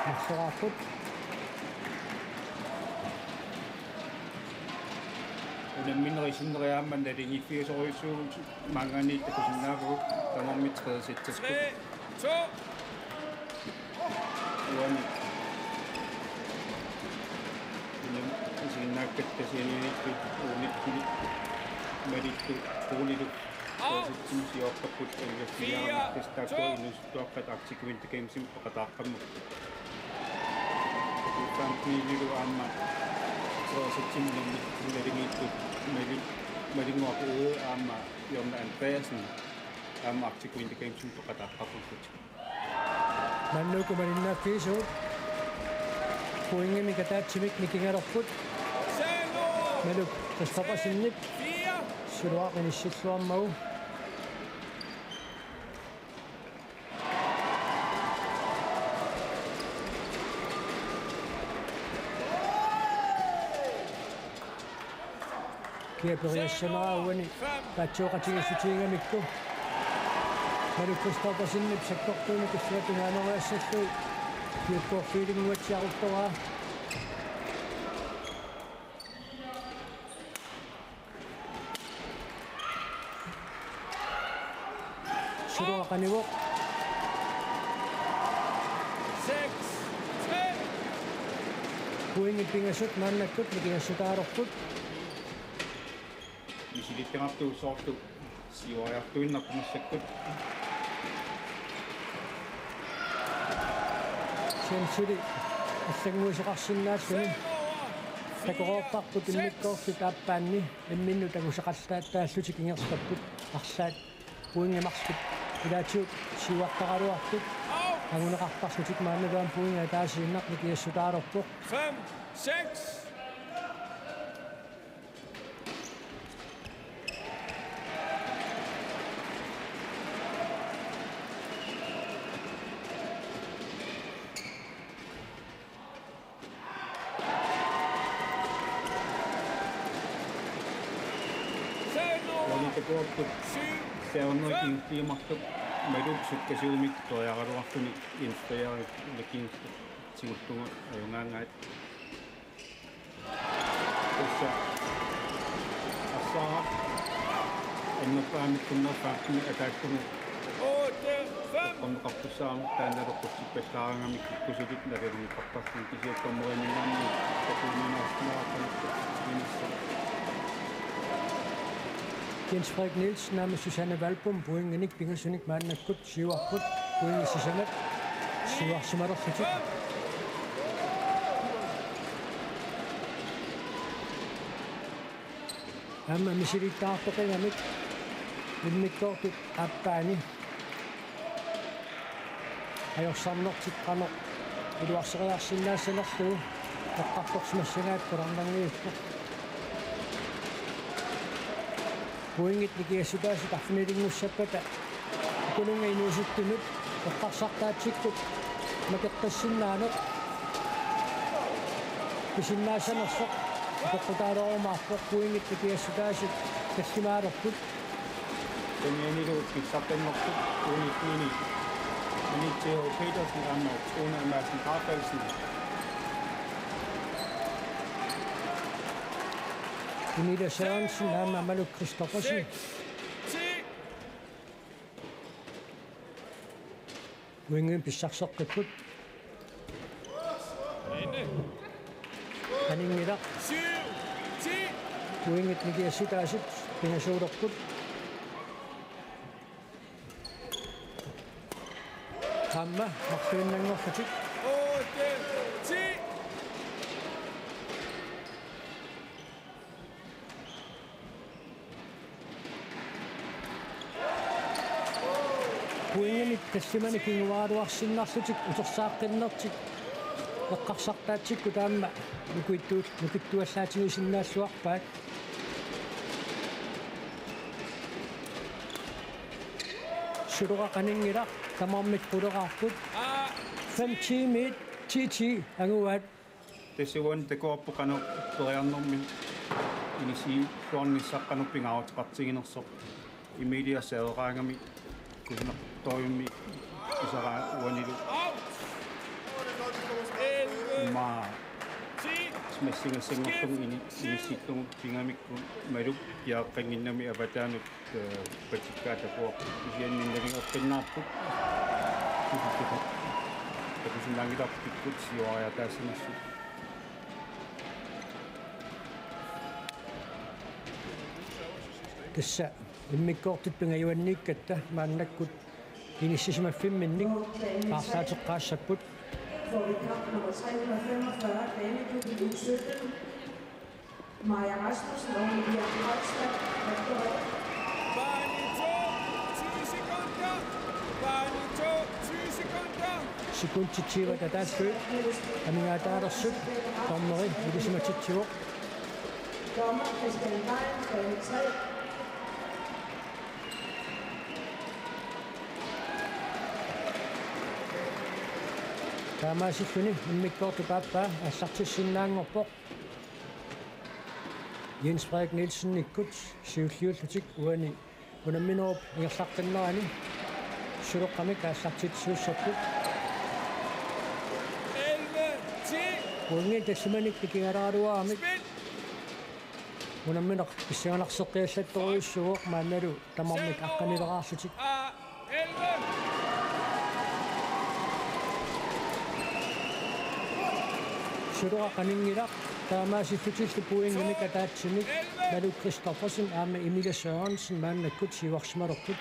marloraapput. Unamminerit sinneri aamma naligiiffiusorujussuuvugut, maanngaanniit takusinnaavugut, tamarmik tre-t sekserput. Tre to. Uani. Unam-, isiginnaakkatta Tasianiuniittut U nitten-it Malittut Runilu. Au. Tre-t seksermik siorpapput elleve fire. Fire to. Tassa taakku inuusuttuaqqat Arctic Winter Gamesimi peqataaqqammapput. U femten-inilu aamma tre-t seksermik unamminerit naligiittut Mali-, Malinnguaq Egede aamma Jonna Andreasen aamma Arctic Winter Gamesimi peqataaqqapput. Maanna uku malinnaaffigisavut pointimik ataatsimik nikingalerput. Maluk Christoffersenip suluaq inissilluarmagu. Kia periassanera uani paatsiveqatigiissutigigamikku. Maluk Christoffersenip sakkortuumik illuatungaaneriassallu kiakkoorfiilinnguatsiaruttoraa. Suluaq qanivoq. Seks tre. Pointit pingasut maannakkut nikingassutaalerput. Misilittagartuussaartut siuariartuinnarput massakkut. Kisianni suli allannguisoqarsinnaalluni. Takoreerparput immikkoortut aappaanni imminnut angusaqallaataallutik ingerlapput arlaat pointit marluk ilaatigut siuartaraluartut anguneqartarlutik maannalu aamma pointit ataasiinnaq nikingassutaalerpoq. Fem seks. Uani takuarput seernerikkiimartoq Maluk sukkasuumik toriaraluarluni Jens Frederik Nielsen tigullugu ajugaangaat. Tassa arsaaraq annerpaamikkunnerpaamik ataakkununnga. Otte fem. Eqqorneqartussaammat taannalu qutsippallaaraangamik kikkusutit nalunngeqartarluni kisianni dommeriminngaanniit takuuminaarsinnaaqaqqamikku inissaa. Jens Frederik Nielsen aamma Susanne Valbom pointinik pingasunik maannakkut siuarput, pointit sisamat siuarsimalerlutik. Aamma misilittagartoqimmat immikkoortut aappaanni ajorsarnertik qanoq iluarseriarsinnaassanerlugu eqqartorsimassagaat qularnanngilluinnarpoq. Pointit nikingassutaasut arfinilinngussappata ukulunga inuusuttunut eqqarsartaatsikkut makeqqissinnaaneq pisinnaassanersoq utoqqutaarumaarpoq. Pointit nikingassutaasut tallimaalerput. Tanianilu kissartannerput unitnini. Unit Theo Petersen aamma Una Madsen Rafaelsen. Emilia Sørensen aamma Malou Christoffersen. Pointit pissarseqqipput. Aninngilaq. Pointit nikingassutaasut pingasuulerput. Aamma marluinnanngorlutik. Pointinik tallimanik kinguaaraluarsinnarlutik utersaaqqinnertik eqqarsartaatsikkut aamma nukittuul-, nukittuallaatigiinnarluarpaat. Suloqaq aninngilaq, tamarmik quleraarput. Fem ti-miit ti ti anguaat. Tassa uani takuarput qanoq periarnermi inissisimasoqarnissaq qanoq pingaaruteqartiginersoq. Emilia saaveraangami kusanartorujussuarmik isaraa uanilu. Immaqa smassigassanngorlugu ini-, inissillugu pigamikkut Malup piareqqannginnami avataanut, eh, patikkaa takuarput. Kisianni nalingeqqinnaarput. Takusinnaanngilarput siuariataassanersoq. Tassa immikkoortut pingajuanniikkatta maannakkut inissisimaffimmik aarlaateqqaassapput. Får vi kamp nummer tre hundrede og femogfyrre, dameklubben U sytten. Maja Rasmussen og Mia Holstad. Sekundit tyve ataatsip amigaataalersoq dommeri ilisimatitsivoq. Dommer Christian Bein, dame tre. Taamaasilluni immikkoortup aappaa aallartissinnaanngorpoq. Jens Frederik Nielsenikkut siulliullutik uani unamminerup ingerlaqqinnerani suloqqamik aallartitsisuussapput. Pointit tallimanik nikingaaraluaramik unammineq pissanganarseqqiallattorujussuuvoq maannalu tamarmik aqqanileraarlutik. Suloqaq aninngilaq, taamaasillutillu pointinik ataatsimik Malu Christoffersen aamma Emilia Sørensen maannakkut siuarsimalerput.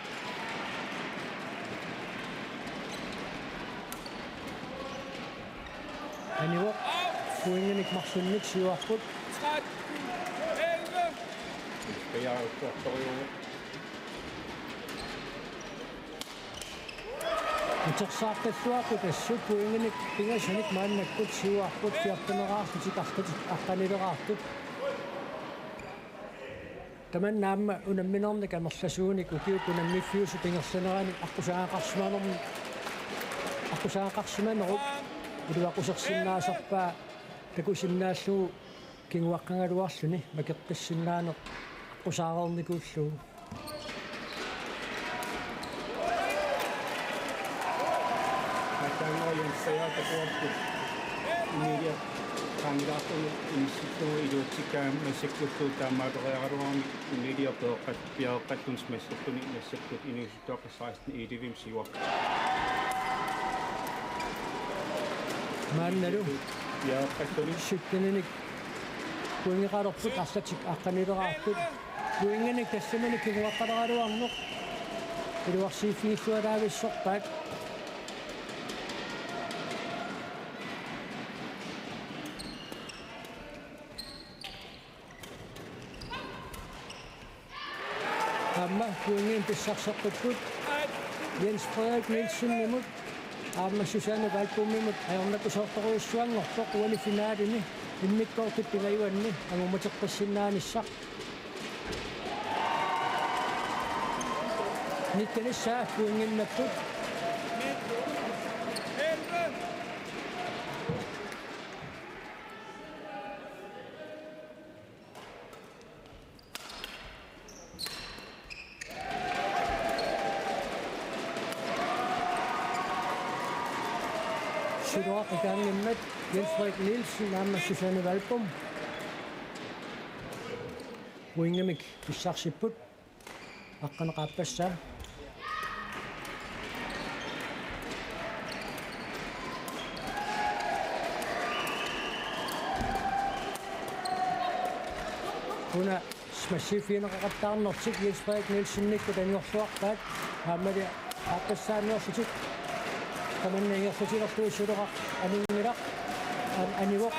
Anivoq pointinik marlunnik siuarput. Utersaaqqilluarput assut pointinik pingasunik maannakkut siuarput, fjorteneraarlutik arlutik aqqanileraartut. Tamanna aamma unamminernik amerlasuunik ukiup unammiffiusip ingerlanerani aqqusaagaqarsimanermi, aqqusaagaqarsimanerup iluaqusersinnaasarpaa takusinnaallugu kinguaqqagaluarluni makeqqissinnaaneq aqqusaareernikuullugu. Aatsaannguaq Jens Sager takuarput Emilia qaangilaartunut inissillugu iluatsikkaa massakkullu taamaalioraraluarami Emilia pereqqat-, piareqqalluni massakkuni massakkut inuusuttuaqqat seksten elleve siuarput. Maannalu piareqqalluni sytteninik pointeqalerput arlatik aqqanileraartut. Pointinik tassamani kinguaqqaleraluarneq iluarsiiffigilluartavissorpaat. Aamma pointinik pissarseqqipput Jens Frederik Nielsenimut aamma Susanne Valbomimut ajornakusoortorujussuanngortoq uani finalimi immikkoortut pingajuanni angumateqqissinnaanissaq. Nittenissaa pointinnaapput. Suluaq ikaanngimmat Jens Frederik Nielsen aamma Susanne Valbom. Pointimik pissarsipput. Aqqaneq-aappassaa. Una smashiifigineqaqattaarnertik Jens Frederik Nielsenikkut anngorluarpaat, aammali aappassaanniorlutik. Tamanna ingerlatilerlugu Suluaq aninngilaq, an-, anivoq.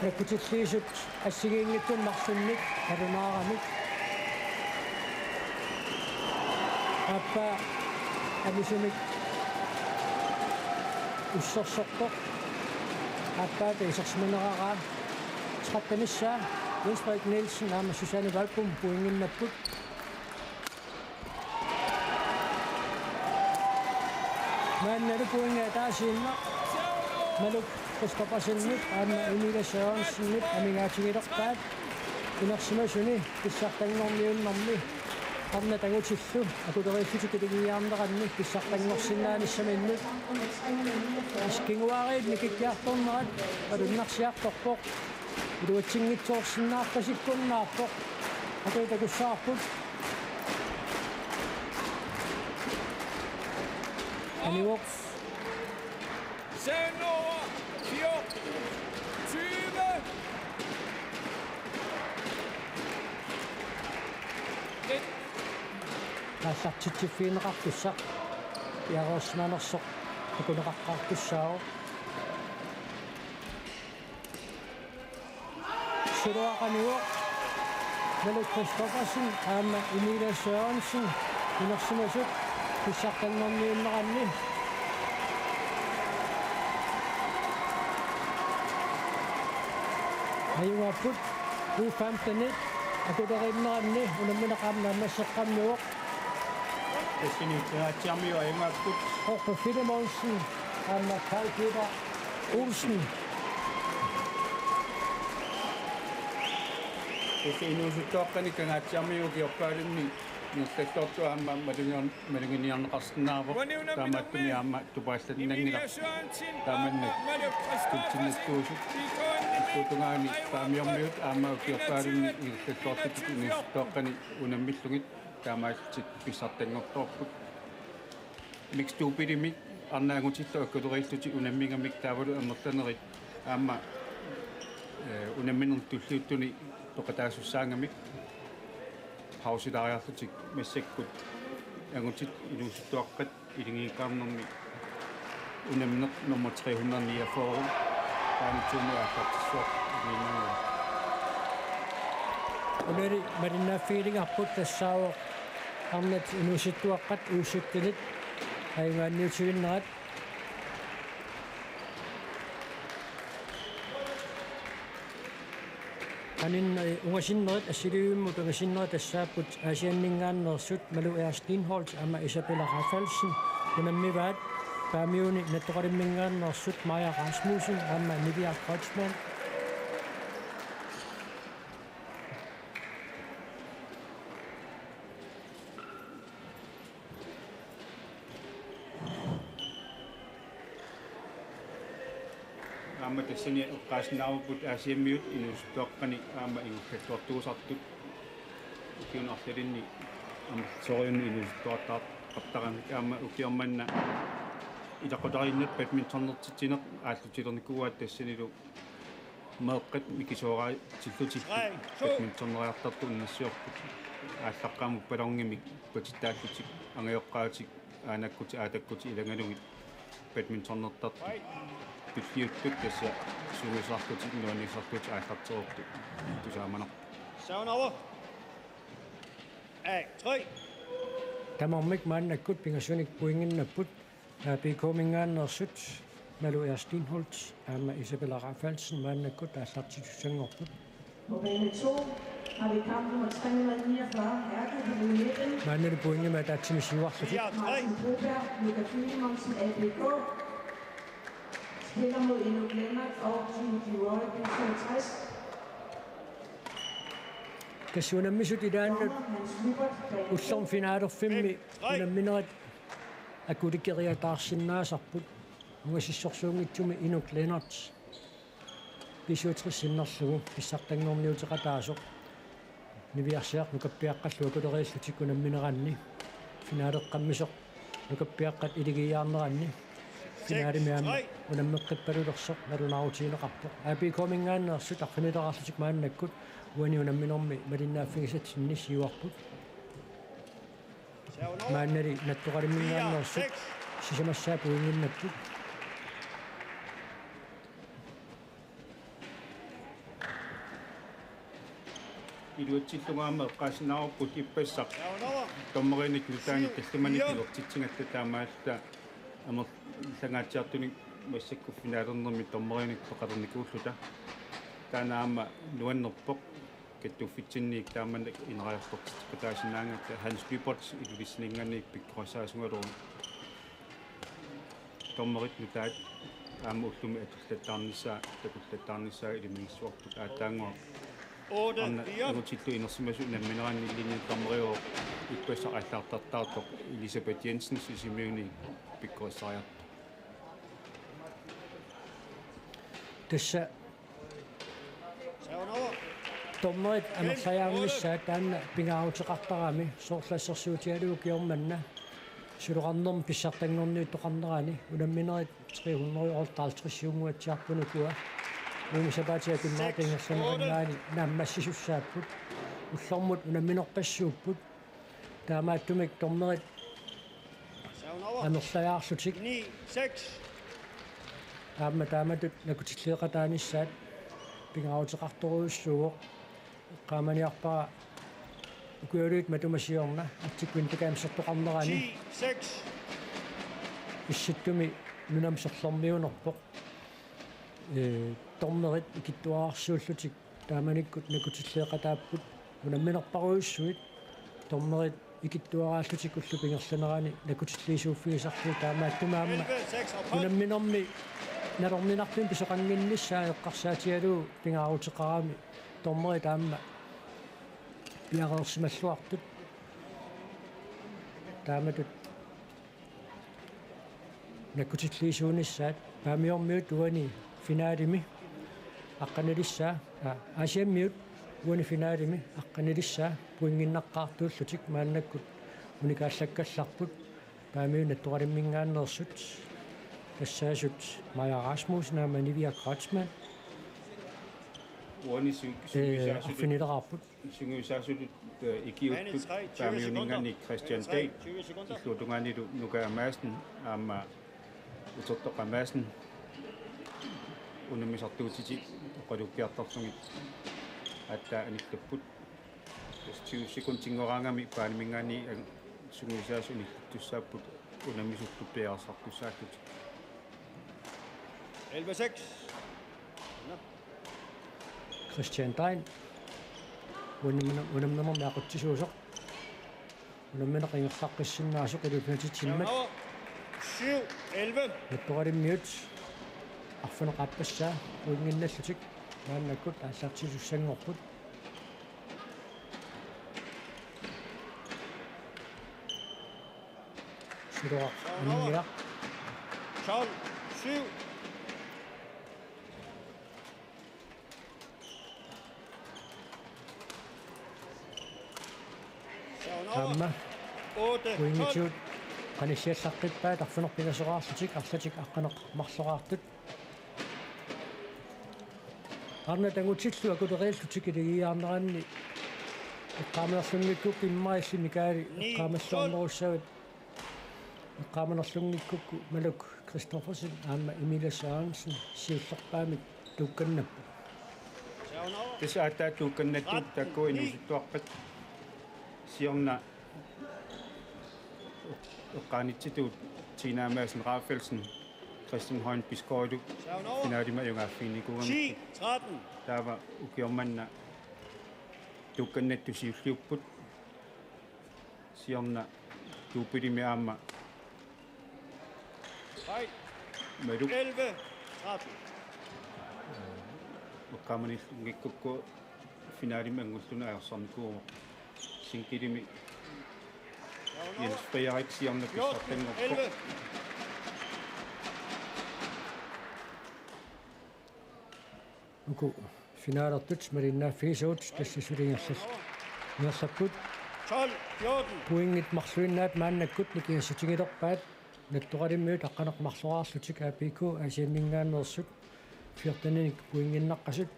Nakkutilliisut assigiinngitsut marlunnik nalunaaramik. Aappaa amisumik ussersorpoq. Aappaata isersimaneraraa. Trettenissaa Jens Frederik Nielsen aamma Susanne Valbom pointinnaapput. Maannalu pointi ataasiinnaq Maluk Christoffersenip aamma Emilia Sørensenip amigaatigilerpaat. Inersimasuni pissartanngorniunnermi arnat angutillu akuleriillutik kitigiiaarneranni pissartanngorsinnaanissaminnut. As kinguaariit nikikkiartornerat malunnarsiartorpoq. Iluatsinngitsoorsinnaarpasikkunnaarpoq. Atuup takussavarput. Anivoq. Sandova, fjorten, tyve. Aallartitsiffigineqartussaq piareersimanersoq takuneqaqqaartussaavoq. Suluaq anivoq, Maluk Christoffersen aamma Emilia Sørensen inersimasut pissartanngorniunneranni. Ajugaapput U femten-it akuleriinneranni unammineq aamma naammasseqqammivoq. Tassani Kangaatsiarmiut ajugaapput. Orpe Filemonsen aamma Karl Peter Olsen. Tassa inuusuttuaqqani Kangaatsiarmiut ukiorpaalunni ingerlalluartut aamma malunniar-, malunniarneqarsinnaavoq. Taamaattumik aamma tupaallanngilaq taamannak tullinnattuusut. Illuatungaani Paamiormiut aamma ukiorpaalunni ingerlalluartutut inuusuttuaqqani unammillugit taamaallutik pissartanngortoorput. Mixed doublemik arnat angutillu akuleriillutik unammigamik taavalu amerlanerit aamma, eh, unamminerni tulliuttuni peqataasussaangamik pausilaariarlutik massakkut angutit inuusuttuaqqat iligiikkaarnermi unammineq nummer tre hundrede niogfyrre, Paamiormiut aallartissuaq iluinnarlugu. Unali malinnaaffigilerparput tassaavoq arnat inuusuttuaqqat U sytten-it ajugaanniutiginnerat. Aninne-, ungasinnerit assiliivimmut ungasinnerit tassaapput Aasianninngaanneersut Malou Ea Steenholdt aamma Isabella Rafaelsen unammivaat, Paamiuni Nattoqalimminngaanneersut Maja Rasmussen aamma Niviaq Kreutzmann. Aamma tassani eqqaasinnaavarput Aasiammiut inuusuttuaqqani aamma ingerlalluartuusartut. Ukiuni arlalinni amerlasoorujunni inuusuttuartaartartaramik aamma ukioq manna ilaqutariinnut badmintonertitsineq aallutilernikuuaat tassanilu Meeqqat mikisuaraatillutillu badminterneriartartut unnassiorput. Aallaqqaammut ballonimik patittaallutik angajoqqaatik aanakkutik aatakkut ilagalugit badmintonertartut pilliuttut tassa sungiusarlutik nuannisarlutik aallartereertut tusaamanarpoq. Seven over. A tre. Tamarmik maannakkut pingasunik pointinnapput. A B K-minngaanneersut Malu Erstenholt aamma Isabella Rafaelsen maannakkut aallartitussanngorput. På bane to har vi kamp nummer tre hundrede niogfyrre, R K på nitten. Maannalu pointimik ataatsimik siuarlutik. Fire tre. Martin Broberg, Luca Filemonsen, A B K. Spiller mod Inuk Lennert og Judy Roy, B syvogtres. Tassa unammisut ilaannut ullormi finalerfimmi unamminerit akulikeriataarsinnaasarput. Ungasissorsuunngitsumi Inuk Lennert B syvogtres sinnerlugu pissartanngorniuteqataasoq. Niviarsiaq nukappiaqqallu akuleriillutik unammineranni. Finaleqqammisoq nukappiaqqat iligiiaarneranni. Finalemi aamma unammeqqippalulersoq nalunaarutigineqarpoq. A B K-minngaanneersut arfinileraarlutik maannakkut uani unamminermi malinnaaffigisatsinni siuarput. Maannali Nattoqalimminngaanneersut sisamassaa pointinnapput. Iluatsillugu aamma eqqaasinnaavarput ippassaq dommerinik nutaanik tallimanik iluatsitsigatta taamaalilluta amerlangaatsiartunik massakkut finalernermi dommerinik peqalernikuulluta. Taanna aamma nuannerpoq kattuffitsinniit taamani ineriartortitseqataasinnaagatta Hans Lyberth Ilulissaninngaanniit pikkorissaasungaluarpoq. Dommerit nutaat aamma ullumi atullattaarnissaa, takullattaarnissaa ilimagissuarput aatsaannguaq. Arnat angutillu inersimasut unammineranni ilinni dommeriuvoq ippassaq aallartartaartoq Elisabeth Jensen Sisimiuni pikkorissariartoq. Tassa dommerit amerlajaarnissaat taanna pingaaruteqartarami soorlu assersuutigalugu kingorna manna suloqarnermi pissartanngorniuttoqarnerani unamminerit tre hundrede og halvtreds-iunnguatsiarput ukua. Uunga sapaatip akunnerata ingerlaneranni naammassisussaapput. Ullormut unamminerpassuupput. Taamaattumik dommerit amerlajaarlutik. Ni seks. Aamma taamatut nakutilleeqataanissaat pingaaruteqartorujussuuvoq. Eqqaamaniarpara ukiuliit matuma siorna artikkuin takamsertoqarnerani. Ti seks. Issittumi nunami sorlermiunerpoq. Ee, dommerit ikittuararsuullutik taamanikkut nakutilleeqataapput unamminerparujussuit. Dommerit ikittuaraallutik ullup ingerlanerani nakutilliisuuffigisarlugu taamaattumik aamma unamminermi nalorninartumik pisoqannginnissaa eqqarsaatigalugu pingaaruteqarami dommerit aamma piareersimalluartut. Taamatut nakutilliisuunissaat Paamiormiut uani finalemi aqqanilissaa, aa, Aasiammiut uani finalemi aqqanilissaa pointinnaqqaartuullutik maannakkut unikaallakkallarput. Paamiut Nattoqalimminngaanneersut tassaasut Maja Rasmussen aamma Nivia Kreutzmann. Uani su-, ee, sungiusaasutut. Arfinileraarput. Sungiusaasutut, eh, ikiuuttut Paamiuninngaanniit Christian Dahl, illuatungaanilu Nuka Madsen aamma Utertoq Madsen, unammisartuutitit oqalukkiartorlugit aatsaat anillapput. Tyve sekundinngooraangami Paamiuninngaanniit sungiusaasut unillattussaapput unammisutut piareersartussaallutik. Elleve seks. Nå. Christian Dahl. Unamminermi, unamminermi aqutsisuusoq. Unammineq ingerlaqqissinnaasoq iliuuseqatigisimmat. Syv elleve. Nattoqalimmiut arfineq-aappassaa pointinnallutik maannakkut aallartisussanngorput. Suloqaq anniaq. Tolv syv. Aamma pointitsigut qanissiallaqqippaat arfineq-pingasoraarlutik arlatik aqqaneq-marloraartut. Arnat angutillu akulereerlutik iligiiaarneranni eqqaamanerlunngikkukku immaqa illit Mikael eqqaamalluarnerussavat. Eqqaamanerlunngikkukku Maluk Christoffersen aamma Emilia Sørensen siullerpaamik tuukkannapput. Tassa aatsaat tuukkannattut taakku inuusuttuarput siorna eqqaanitsitut Tina Madsen Rafaelsen, Christian Højen Bisgaardilu finaalimut ajugaaffiginikuugamik. Taava ukioq manna tuukkannattut siulliupput. Siorna dubbelimi aamma Maluk eqqaamanillunngikkukku finaalimut angulluni ajorsarnikuuvoq. Singlelimi Jens Frederik siorna pissartanngorpoq. Uku finaalertut malinnaaffigisavut tassa suli ingerlal-, ingerlapput. Pointit marluinnaat maannakkut nikingassutigilerpaat. Nattoqalimmiut aqqaneq-marloraarlutik A P K Aasianninngaanneersut fjorteninik pointinnaqqasut.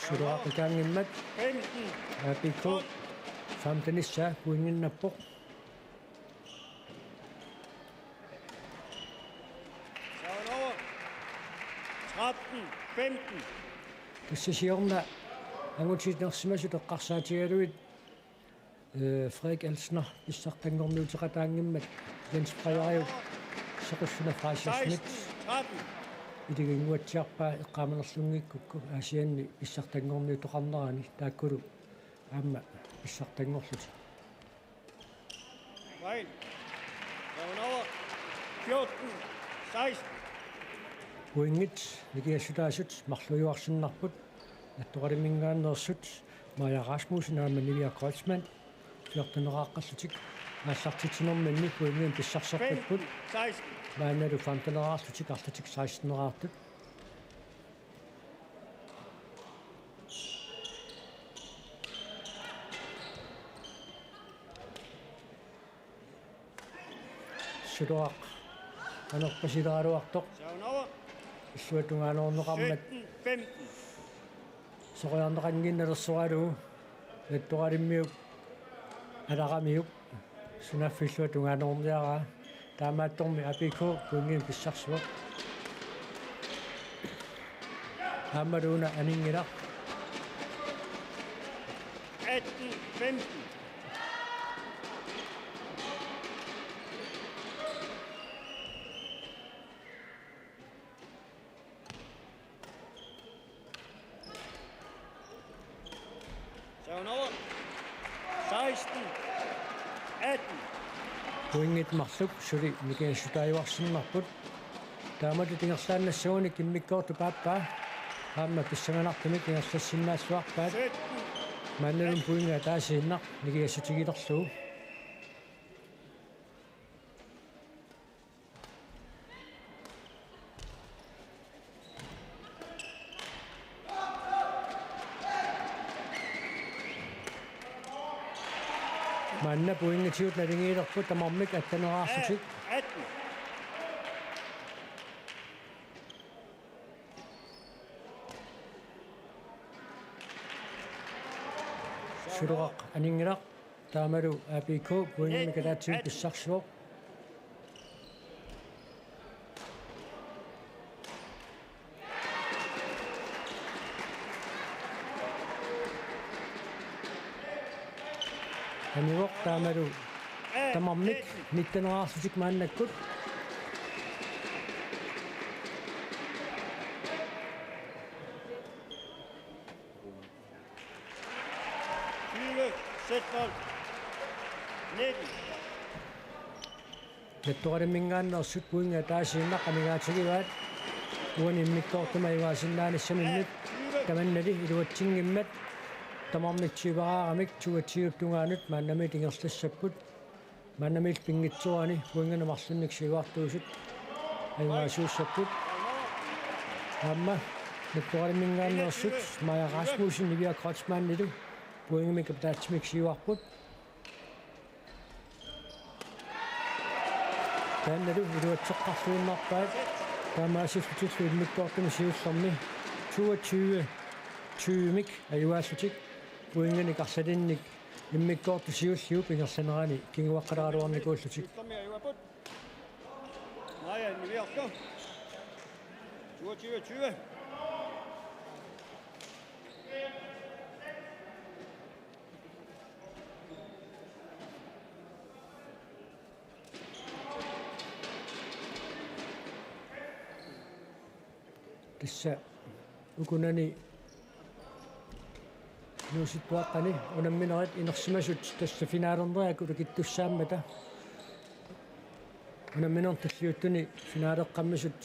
Suleqaqikkaanngimmat A P K femtenissaa pointinnappoq. Tassa siorna angutitsinersimasut eqqarsaatigalugit Frederik Elsner pissartanngorniuteqataanngimmat Jens Frederiuk Sequssuna Frederik Schmidt iliginnguatsiarpaa eqqaamanerlunngikkukku Aasianni pissartanngorniuteqarnerani taakkulu aamma pissartanngorlutik. Pointit nikingassutaasut marluujuarsinnarput. Nattoqalimminngaanneersut Maja Rasmussen aamma Nivia Kreutzmann fjorteneraarlutik aallartitsinerminni pointimik pissarserpapput. Maannalu femteneraarlutik arlatik seksteneraartut. Suleqaq anerpasileraluartoq. Illuatungaaneerneqarmat soqutigineqannginnalersoralugu Nattoqalimmiut alaramiuk sunaaffa illuatungaaneerniaraa. Taamaattormi A P K pointimik pissarsivoq. Aammalu una aninngilaq. Pointit marluk suli nikingassutaajuarsinnarput. Taamatut ingerlaannassaguni immikkoortup aappaa aamma pissanganartumik ingerlassinnaalluarpaat. Maannalu pointi ataasiinnaq nikingassutigilerlugu. Maanna pointitigut naligiilerput tamarmik atteneraarlutik. Suleqaq aninngilaq. Taamalu A P K pointimik ataatsimik pissarsivoq. Anivoq taamalu tamarmik nitteneraarlutik maannakkut. Nattoqalimminngaanneersut pointit ataasiinnaq anigaatigivaat. Uani immikkoortumi ajugaasinnaanissaminnik tamannali iluatsinngimmat tamarmik tyveraaramik tyve tyvep tungaanut maannamiit ingerlassapput. Maannamiilli pinngitsoorani pointinik marlunnik siuartuusut ajugaasuussapput. Aamma Nattoqalimminngaanneersut Maja Rasmussen Nivia Kreutzmannilu pointimik ataatsimik siuarput. Taannalu iluatseqqarluinnarpaat taamaasillutillu immikkoortumi siullermi toogtyve tyvemik ajugaallutik pointinik arlalinnik immikkoortut siulliup ingerlanerani kinguaqqalaaraluarnikuullutik. Maja, niviarlu. Toogtyve tyve. Tassa ukunani inuusuttuaqqani unamminerit inersimasut tassa finalerneriakkut akittussaammata. Unamminertulliuttuni finaleqqammisut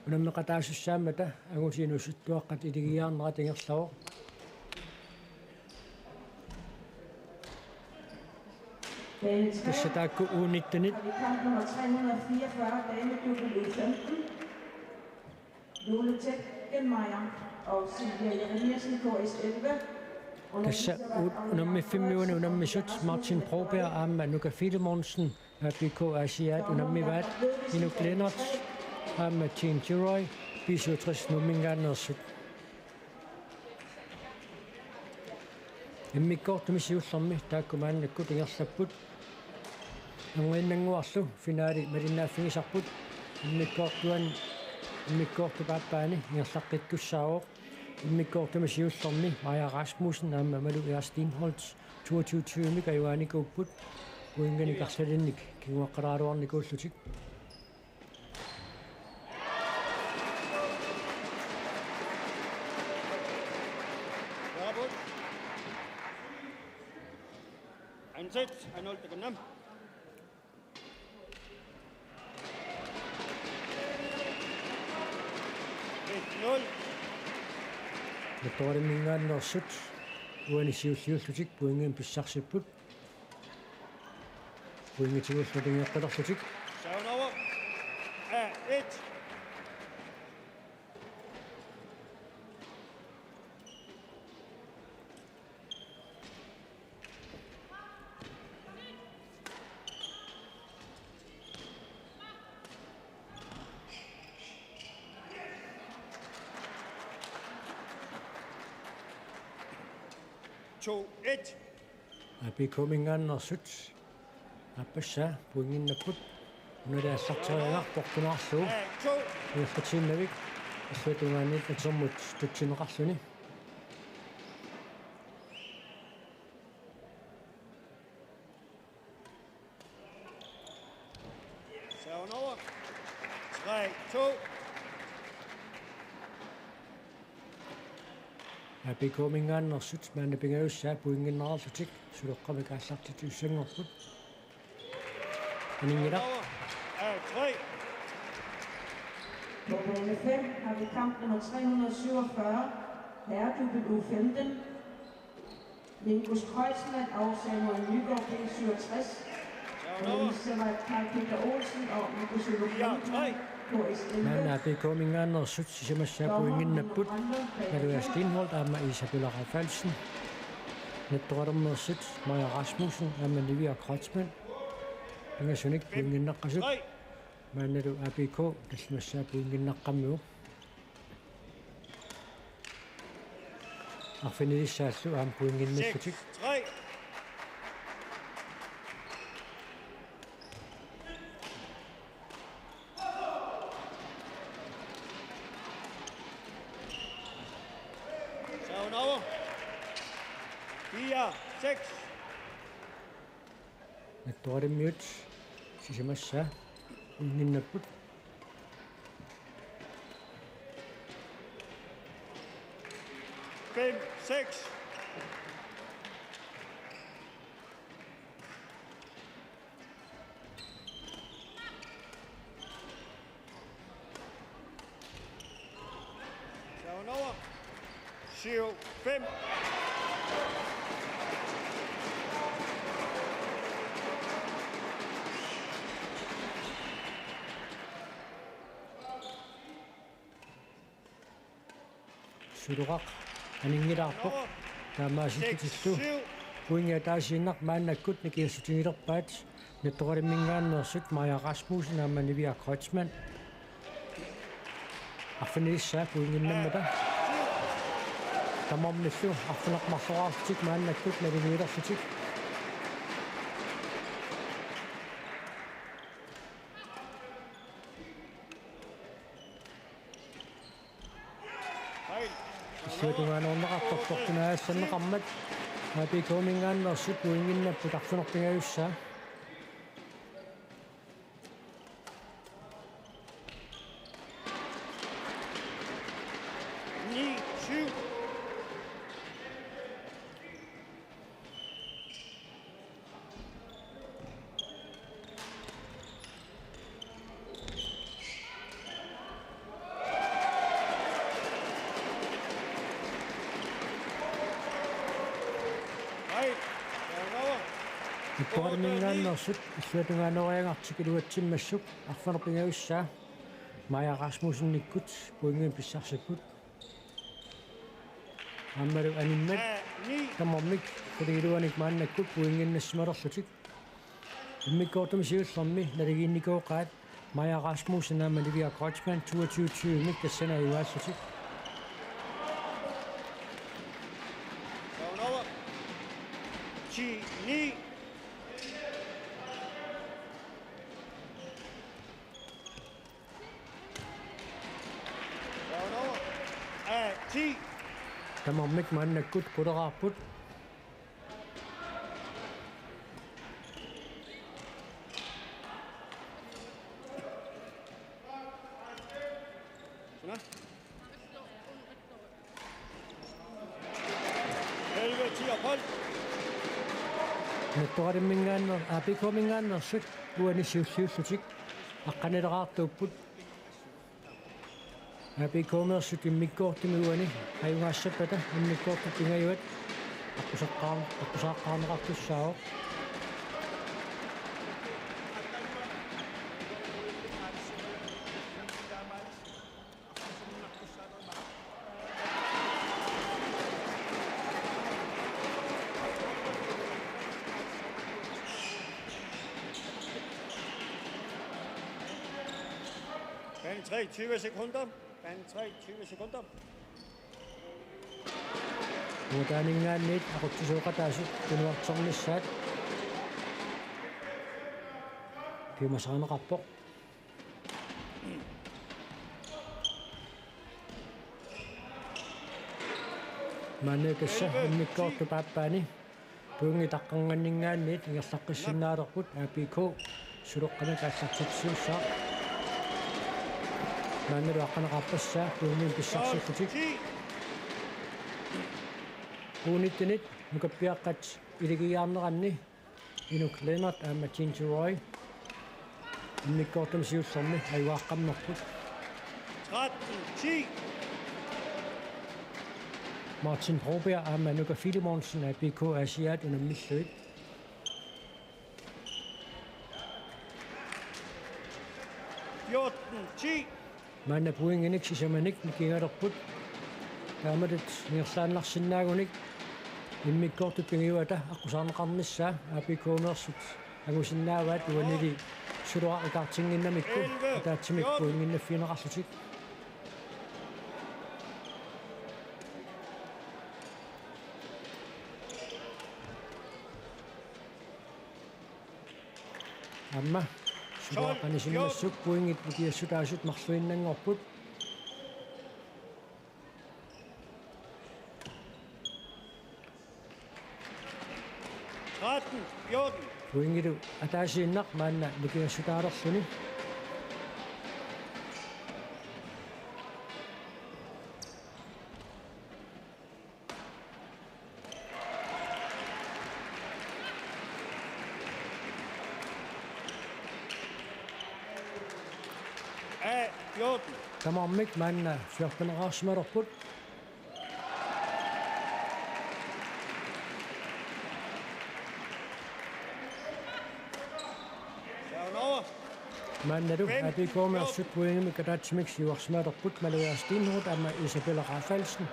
unammeqataasussaammata angutit inuusuttuaqqat iligiiaarnerat ingerlavoq. Tassa taakku U nittenit. Har vi kamp nummer tre hundrede fireogfyrre, dame double U femten. Lola Tetgenmeier og Silvia Jeremiassen, K S elleve. Tassa u-, unammiffimmi uani unammisut Martin Broberg aamma Nuka Filemonsen, A B K Aasiaat unammivaat, Inuk Lennert aamma Jean Giroy, B syvogtres Nuumminngaanneersut. Immikkoortumi siullermi taakku maannakkut ingerlapput. Anguninnguarlu finale malinnaaffigisarput. Immikkoortuani, immikkoortup aappaani ingerlaqqittussaavoq. Immikkoortumi siullermi Maja Rasmussen aamma Malu Erik Steenholdt toogtyve tyvemik ajugaanikuupput. Pointinik arlalinnik kinguaqqalaaraluarnikuullutik. Ansat, Arnold, takanna. Et nul. Nattoraliminngaanneersut uani siulliullutik pointinik pissarsipput. Pointinik tigullutik ingerlalerlutik. Turnover. A et. To et. A B K-minngaanneersut aappassaa pointinnapput. Unali aallarteriagarput, poqqunaarlugu. Ingerlatiinnavik illuatungaani atermut tutsineqarluni. Turnover. Tre to. A B K-minngaanneersut maanna pingajussaat pointinneqarlutik suleqqamik aallartittussanngorput. Aninngilaq. Turnover. A tre. På bane fem har vi kamp nummer tre hundrede syvogfyrre, herredouble U femten. Minkus Kreutzmann og Samuel Nygaard, B syvogtres. Louise Karl Peter Olsen og Minkus Ulrik Lundblad, K S elleve. Maanna A B K-minngaanneersut sisamassaa pointinnapput. Malu Erik Steenholdt aamma Isabella Rafaelsen. Nattoralerneersut Maja Rasmussen aamma Nivia Kreutzmann. Pingasunik pointinnaqqasut. Maannalu A B K tallimassaa pointinnaqqammivoq. Arfinilissaallu aamma pointinnillutik. Seks tre. Turnover. Fire seks. Nattoralimmiut sisamassaa pointinnapput. Fem seks. Turnover. Syv fem. Suloqaq aninngilaarpoq. Taamaasilluni. Seks syv. Pointi ataasiinnaq maannakkut nikingassutigilerpaat Nettoqalimminngaanneersut Maja Rasmussen aamma Nivia Kreutzmann. Arfinilissaa pointinnammata. Tamarmillu arfineq-marloraarlutik maannakkut naligiilerlutik. Illuatungaanoorneqartoq tortunaasallanneqarmat A P K-minngaanneersut pointinnapput arfineq-pingajussaa. Ni syv. Nettoqalimminngaanneersut illuatungaanooriagartik iluatsimmassuk arfineq-pingajussaa Maja Rasmussenikkut pointimik pissarsipput. Aammalu animmat tamarmik qulingiluanik maannakkut pointinnassimalerlutik. Immikkoortumi siullermi naligiinnikooqaat Maja Rasmussen aamma Livia Kreutzmann toogtyve tyve-mik tassani ajugaallutik. Turnover. Ti ni. Tamarmik maannakkut quleraarput. Suna? Elleve ti ophold. Nettoqalimminngaanneer-, A P K-minngaanneersut uani siulliullutik aqqanileraartuupput. A P K-meersut immikkoortumi uani ajugaassappata immikkoortut pingajuat aqqusaqqaar-, aqqusaaqqaarneqartussaavoq. Bane tre, tyve sekunder. Bane tre, tyve sekunder. Uataaninngaanniit aqutsisooqataasut tunuarternissaat piumasarineqarpoq. Maanna tassa immikkoortup aappaani pointit aqqarnganninngaanniit ingerlaqqissinnaalerput A P K suleqqamik aallartitsisuussaaq. Maannalu aqqaneqarpassaa pointimik pissarsillutik. U nittenit nukappiaqqat iligiiaarneranni Inuk Lennert aamma Tintu Roy immikkoortumi siullermi ajugaaqqammerput. Tretten ti. Martin Broberg aamma Nuka Filemonsen A P K Aasiaat unammillugit. Fjorten ti. Maanna pointinik sisamanik nikingalerput. Taamatut ingerlaannarsinnaagunik immikkoortut pingajuata aqqusaarneqarnissaa A P K-meersut angusinnaavaat uanili suluarikaartinnginnamikku ataatsimik pointinnaffigineqarlutik. Aamma suluaqanisimmassuk pointit nikingassutaasut marluinnanngorput. Tretten fjorten. Pointilu ataasiinnaq maanna nikingassutaalerluni. A fjorten. Tamarmik maanna fjorteneqarsimalerput. Turnover. Maannalu A P K-meersut pointimik ataatsimik siuarsimalerput Maluja Steenholt aamma Isabella Rafaelsen.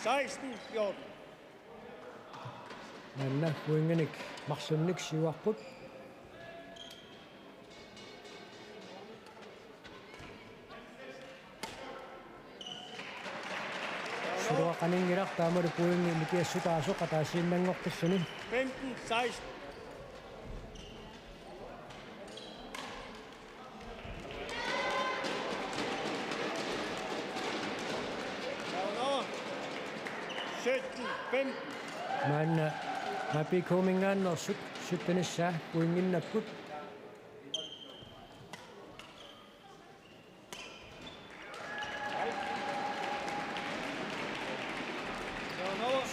seksten fjorten. Maanna pointinik marlunnik siuarput. Suluaq aninngilaq, taamalu pointi nikiassutaasoq ataasiinnanngortussuni. femten seksten. sytten femten. Maanna A B K-minngaanneersut syttenissaa pointinnapput.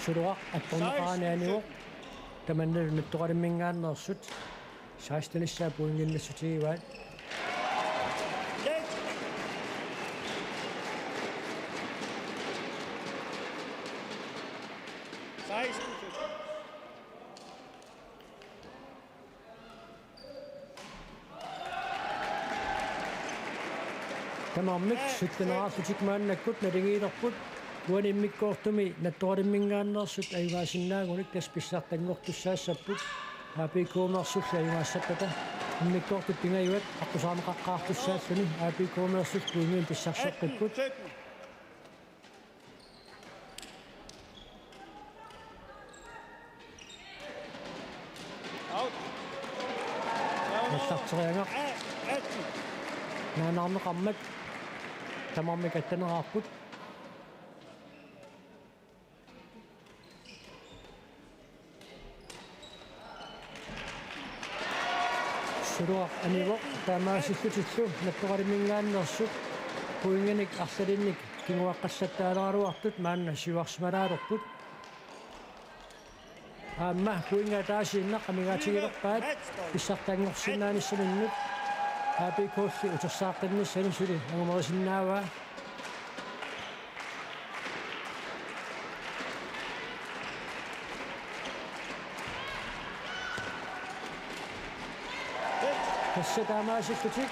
Suluaq attorneqarani anivoq. Tamanna Nattorarminngaanneersut sekstenissaa pointinnassutigivaat. seksten. Tamarmik syttenerarlutik maannakkut naligiilerput. Uani immikkoortumi Nattorarminngaanneersut ajugaasinnaagunik tassa pissartanngortussaassapput. A B K-meersullu ajugaassappata immikkoortut pingajuat aqqusaarneqaqqaartussaalluni A B K-meersullu pointinik pissarseqqipput. Nallarteriagaq. Naanaarneqarmat tamarmik attaneraarput. Suluaq anivoq, taamaasillutillu Nattorarminngaanneersut pointinik arlalinnik kinguaqqallattaaleraluartut maanna siuarsimalaalerput. Aamma pointit ataasiinnaq amigaatigilerpaat pissartanngorsinnaanissaminnut. A B K-lli utersaaqqinnissaanut suli angumerisinnaavaa. Tassa taamaasillutik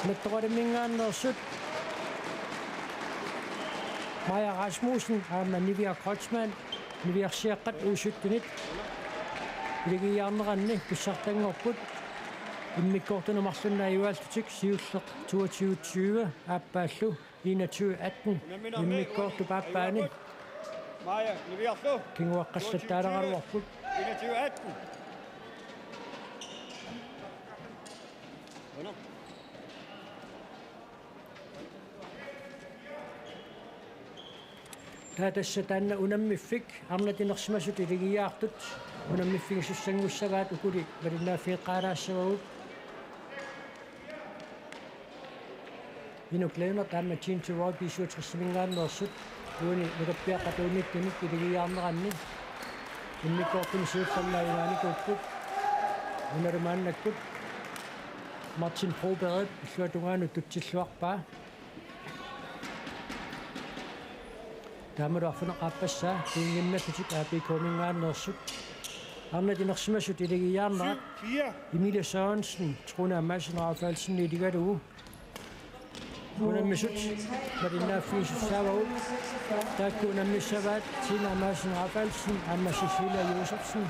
Nattorarminngaanneersut Maja Rasmussen aamma Nivia Kreutzmann niviarsiaqqat U syttenit iligiiaarneranni pissartanngorput. Immikkoortunut marlunnik ajugaalluni siulleq toogtyve tyve aappaallu enogtyve atten immikkoortup aappaani Maja, niviarlu. Kinguaqqallattaaleraluarput. Enogtyve atten. Under. Taava tassa taanna unammiffik arnat inersimasut iligiiaartut unammiffigisussanngorsimagaat ukuli malinnaaffigeqqaalaassavagut. Inuk Lennert aamma Jean Tiroi B syvogtres-iminngaanneersut uani nukappiaqqat U nitten-it iligiiaarneranni immikkoortuni siullermi ajugaanikuupput. Unalu maannakkut Martin Broberg illuatungaanut tutsilluarpaa. Taamalu arfineq-aappassaa pointinnallutik A B K-minngaanneersut arnat inersimasut iligiiaarnerat. Syv fire. Emilie Sørensen, Trune Amassen Rafaelsen iligalugu unammisut malinnaaffigisussaavagut. Taakku unammissavaat Tina Amassen Rafaelsen aamma Cecilia Josefsen.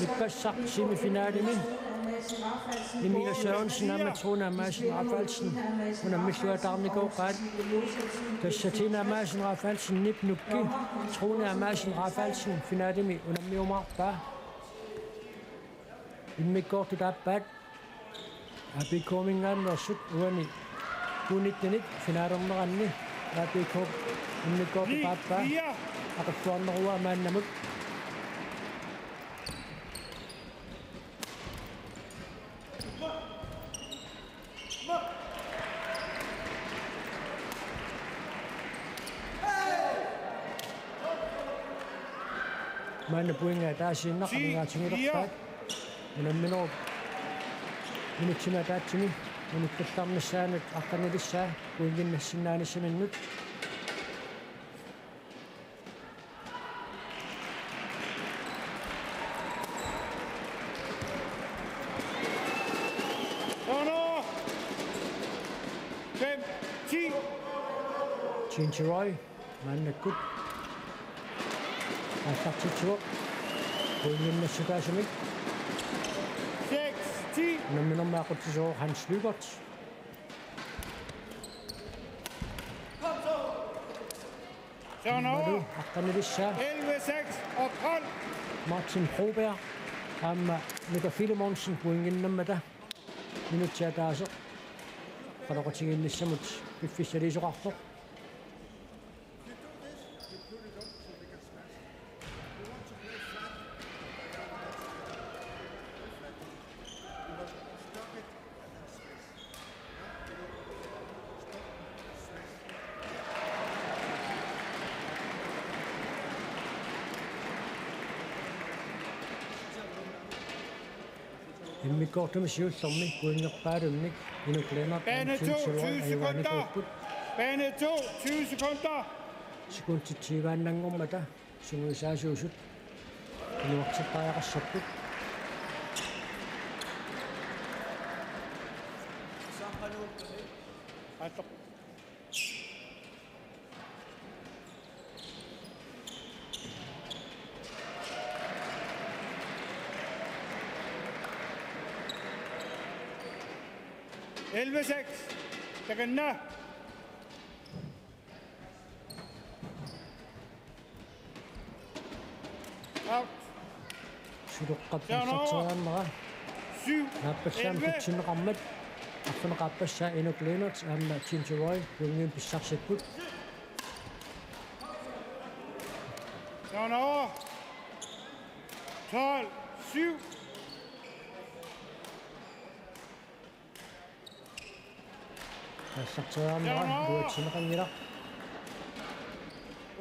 Ippassaq semifinalimi Emilie Sørensen aamma Trune Amassen Rafaelsen unammilluataarnikooqaat. Tassa Tina Amassen Rafaelsenip nukki Trune Amassen Rafaelsen finalimi unammiumaarpaa. Immikkoortut aappaat A B K-minngaanneersut uani U nitten-it finalerneranni A B K immikkoortup aappaa aqilluarneruaa maannamut. Maanna pointit ataasiinnaq amigaatigilerpaat. Unamminerup minutsimik ataatsimi unittallarnissaanut aqqanilissaa pointinnassinnaanissaminut. Under. Fem, ti. Jean Tiroi. Maannakkut aallartitsivoq pointinnassutaasumik. Seks ti. Unamminermi aqutsisoq Hans Lyberth. Kom så. Imalu aqqanilissaa. Elleve seks, ophold. Martin Broberg aamma Nuka Filemonsen pointinnammata minutsit ataaseq qanoqatigiinnissamut piffissaliisoqarpoq. Immikkoortumi siullermi pointerpaalunnik Inuk Lennert Bane to, tyve sekunder. Bane to, tyve sekunder. Sekundit tyveannanngormata sungiusaasuusut iluartittariaqassapput. Elleve seks. Takanna. Out. Suloqqap pissarsiaannera. Syv. Naappassaamik elleve. Kutsinneqarmat. Arfineq-aappassaa Inuk Lennert aamma Jim Joy pointinik pissarsipput. Turnover. Tolv syv. Aallarteriarnera iluatsinneqanngilaq.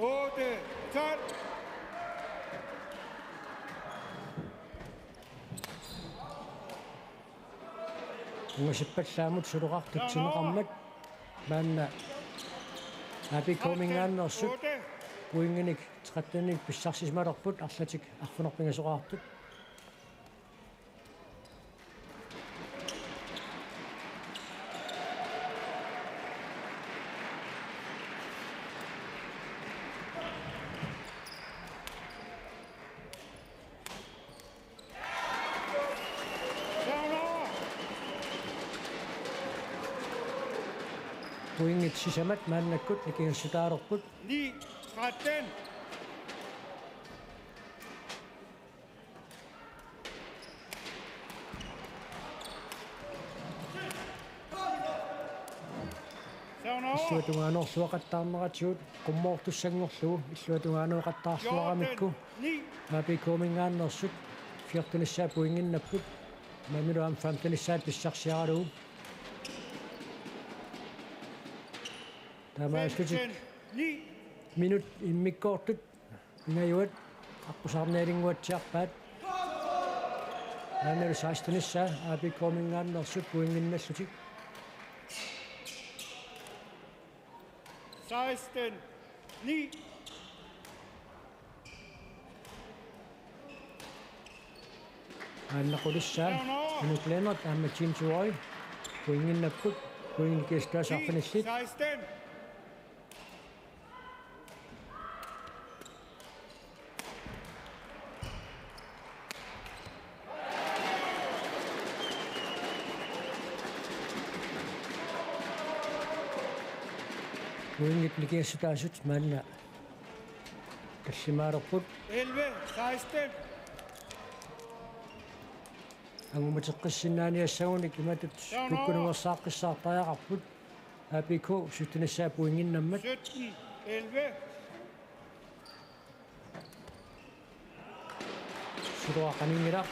Otte tolv. Ungasippallaamut suloqartutsinneqarmat maanna A B K-minngaanneersut pointinik tretteninik pissarsisimalerput arlatik arfineq-pingasoqartut. Pointit sisamat maannakkut nikingassutaalerput. Ni tretten. Illuatungaanuorluaqattaarneratigut qummoortussanngorlugu illuatungaanuoqattaarluaramikku A B K-minngaanneersut fjortenissaa pointinnapput, maannalu aamma femtenissaa pissarsiaralugu. Taamaalillutik minut immikkoortut pingajuat aqqusaarnialinnguatsiarpaat. Maannalu sekstenissaa A B K-minngaanneersut pointinnallutik. Seksten ni. Maanna qulissaa Inuk Lennert aamma Jim Joy pointinnapput, pointit nikingassutaasut arfinillit. Seksten. Pointit nikingassutaasut maanna tallimaalerput. Elleve seksten. Angumatiqqissinnaaniassagunik imatut kukkunuersaqqissaartariaqarput. A B K syttenissaa pointinnammat. Sytten elleve. Suloqaqqanngilaq.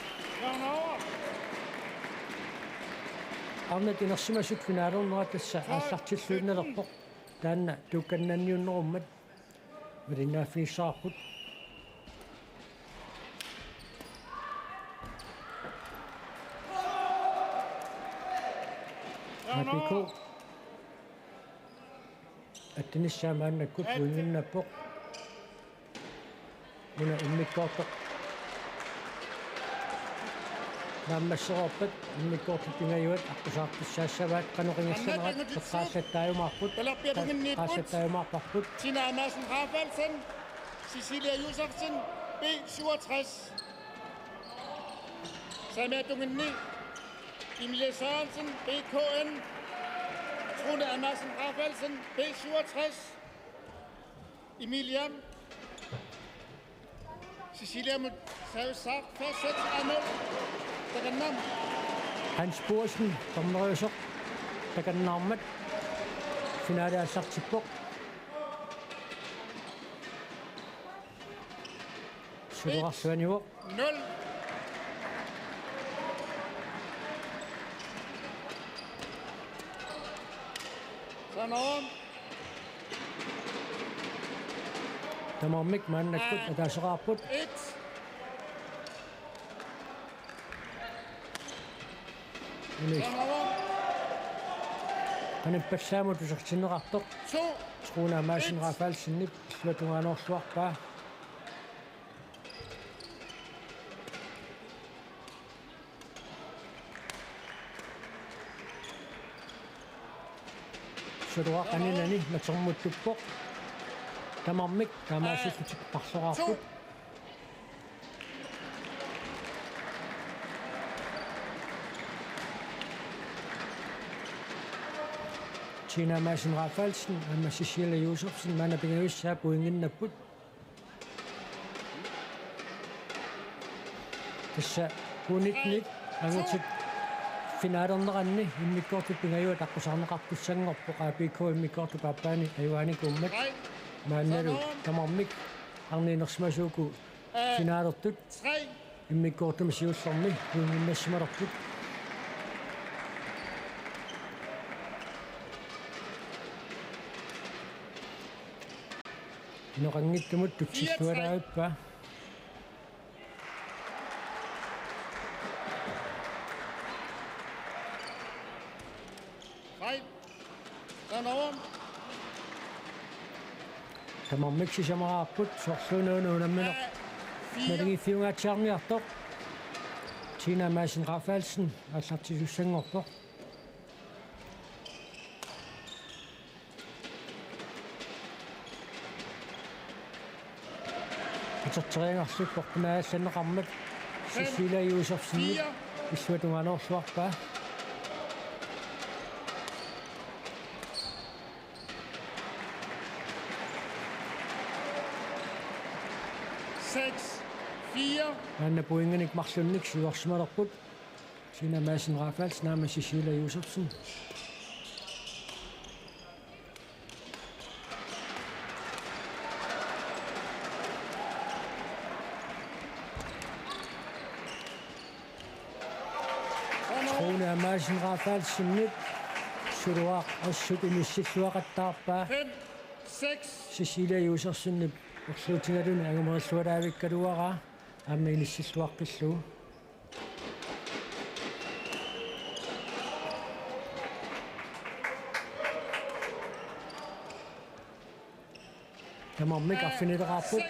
Arnat inersimasut finaalernerat tassa aallartilluinnalerpoq. Taanna tuukkannanniunnerummat malinnaaffigissavarput. A B K attenissaa maannakkut pointinnappoq. Una immikkoortoq. naammassereerpat immikkoortut pingajuat aqqusaartussaassavaat, qanoq ingerlanerat eqqaallattaajumaarput. Talerpiatunginniipput. Eqqaallattaajumaarparput. Tina Madsen Rafaelsen, Cecilia Josefsen, B syvogtres. Saamiatunginni Emilie Sørensen, B K N, Trune Madsen Rafaelsen, B syvogtres. Emilia. Cecilia mut Savisar, fem seks, Arnold. Takanna. Hans Boesen, dommeriusoq takannaarmat. Finale aallartippoq. Suloqarsuanivoq. Nul. Sanaa. Tamarmik maannakkut ataaseqarput. Et. Inis. Sanaa. Qanippassaamut tusartinneqartoq. To. Trune Madsen Rafaelsenip illuatungaanoorluarpaa. Suloqaq aninani natermuttuppoq. Tamarmik taamaasillutik parloraarput. Tina Madsen Rafaelsen aamma Cecilia Josefsen maanna pingajussaat pointinnapput. Tassa unitnik angutit finalerneranni immikkoortut pingajuat aqqusaarneqartussanngorpoq, A B K immikkoortup aappaani ajugaanikuummat. Maannalu tamarmik arniinersimasut uku finalertut immikkoortumi siullermi pointinnassimalerput. Inoqanngitsumut tutsillualaarpaa. Hej. Sådan over. Tamarmik sisamaraarput, sorluunuuna unammineq. Fire. Naligiiffiungaatsiarniartoq. Tina Madsen Rafaelsen aallartisussanngorpoq. Aterteriagarluppoq pinaajallanneqarmat. Cecilia Josefsen illuatungaanoorluarpaa. Seks fire. Maanna pointinik marlunnik siuarsimalerput. Tina Madsen Rafaelsen aamma Cecilia Josefsen. Trune Madsen Rafaelsenip suloaq assut inissilluaqattaarpaa. Fem, seks. Cecilia Josefsenip orluutigaluni angumerillualaavikkaluaraa aamma inissilluaqqillugu. Tamarmik arfinileqaarput.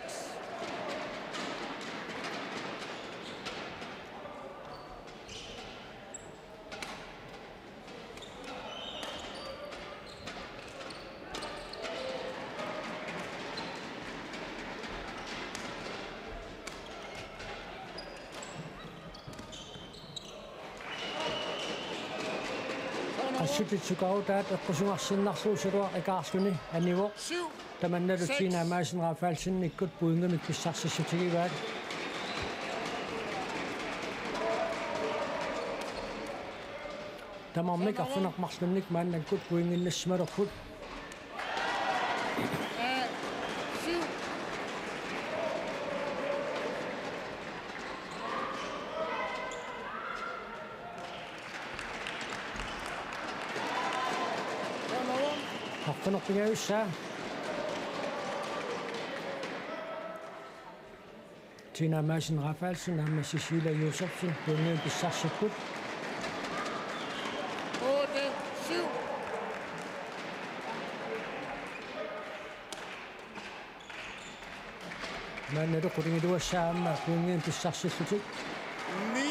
Assutitsukaautaat eqqusugarsinnarlugu suloaq ikaarluni anivoq. Syv. Tamannalu Tina Madsen Rafaelsenikkut pointimik pissarsissutigivaat. Tamarmik arfineq-marlunnik maannakkut pointinnassimalerput. Arfineq-pingajussaa. Tina Madsen Rafaelsen aamma Cecilia Josefsen pointimik pissarsipput. Otte syv. Maannalu qulingiluassaat aamma pointimik pissarsillutik. Ni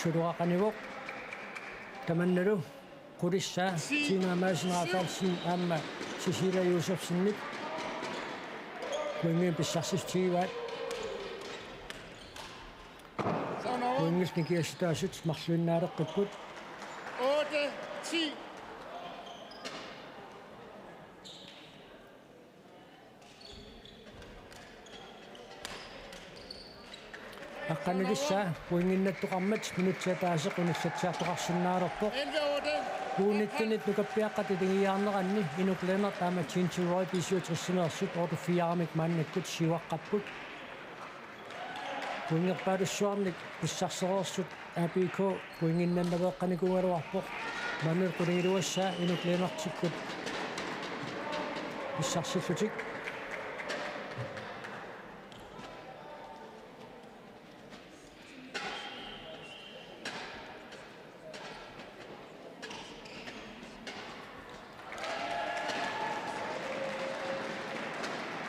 Suloqaqanivoq. Tamannalu qulissaa Tina Madsen Rafaelsen aamma Cecilia Josefsenip pointit pissarsissutigivaat. Pointit nikiassutaasut marluinnaaleqqipput. Otte ti. Aqqanilissaa pointinnattoqarmat minutsit ataaseq unillatsiartoqarsinnaalerpoq. U nittenit nukappiaqqat isigiarneranni Inuk Lennert aamma Tintin Roy B syvogtresineersut otteogfyrremik maannakkut siuaqqapput. Pointerpaalussuarnik pissarsereersut A B K pointinnannaveeqqanikuugaluarpoq. Maanna qulingiluassaa Inuk Lennertikkut pissarsillutik.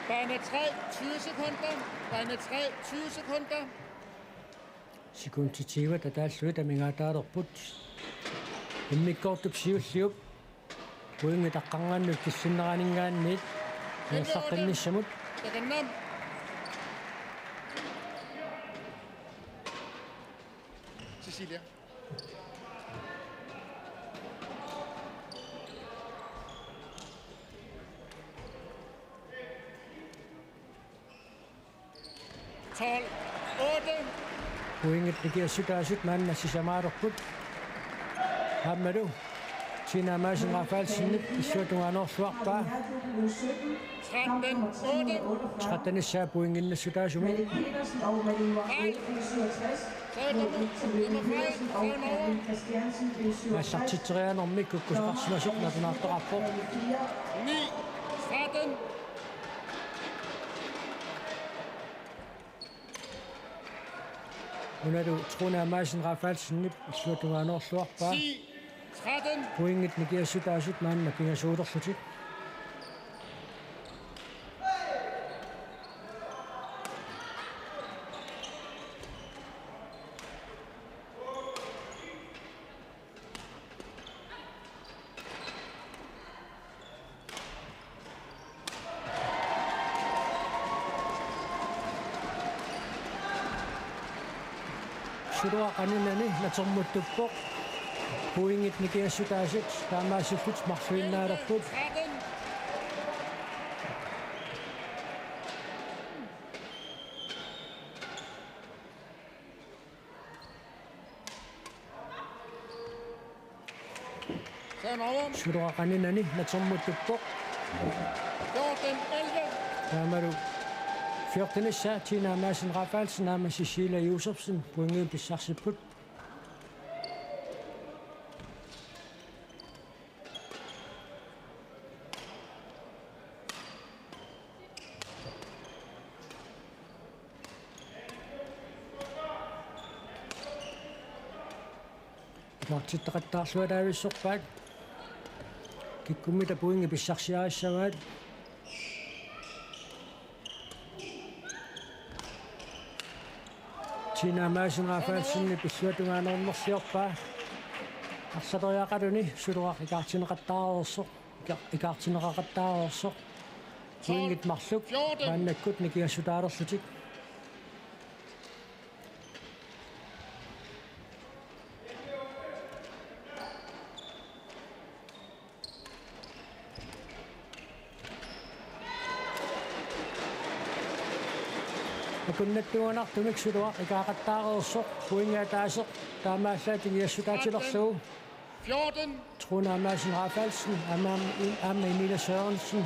Bane tre, tyve sekunder. Bane tre, tyve sekunder. Sekundit tyve tataallugit amigaataalerput. Immikkoortup siulliup pointit aqqarngaannut kissinneraninngaanniit ingerlaqqinnissamut. Cecilia. Tolv otte. Pointit nikiassutaasut maanna sisamaalerput. Aammalu Tina Madsen Rafaelsenip illuatungaanoorluarpaa. Tretten otte. Trettenissaa pointinnassutaasumik. Aallartitseriaanermik kukkusoqarsimasoq nalunaartoqarpoq. Ni tretten. Unalu Truna Madsen Rafaelsenip illuatungaanoorluarpaa. Ti tretten. Pointit nikiassutaasut maanna pingasuulerlutik. Suloqaq aninani natermuttuppoq. Pointit nikiassutaasut taamaasillutik marluinnaalerput. Suloqaq aninani natermuttuppoq. Fjorten elleve. Taamalu fjortenissaa Tina Madsen Rafaelsen aamma Cecilia Josefsen pointit pissarsipput. Ikaartitaqattaarluarvissorpaat. Kikkummita pointit pissarsiarissavaat. Tina Madsen Rafaelsenip illuatungaanoornerliorpaa. Arlaleriaqaluni Suloqaq ikaartinneqattaareersoq. Ika-, ikaartinneqaqattaareersoq. Pointit marluk maannakkut nikiassutaalerlutik. Akunnattuunartumik Suloqaq ikaaqattaareersoq, pointit ataaseq taamaallaat nikiassutaatilerlugu. Fjorten. Truna Madsen Rafaelsen aamma, aamma Emilia Sørensen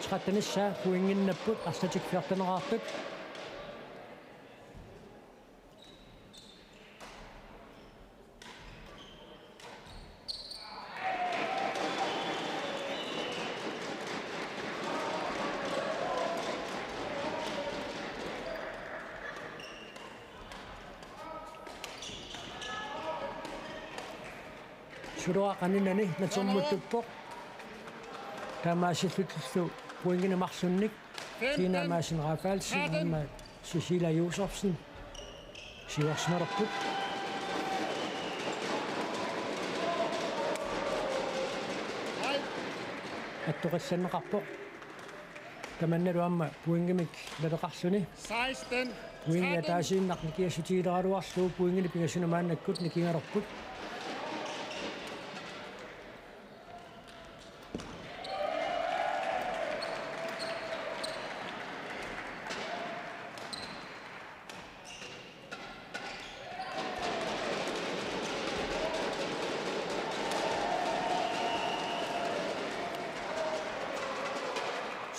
trettenissaa pointinnapput, arlatik fjorteneqartut. Suloqaq aninani natermuttuppoq. Taamaasillutillu pointinik marlunnik Tina Madsen Rafaelsen aamma Cecilia Josefsen siuarsimalerput. attoqallanneqarpoq. Tamannalu aamma pointimik naleqarluni. Seksten. Pointi tretten. Ataasiinnaq nikingassutigilaaraluarlugu pointinik pingasunut maannakkut nikingalerput.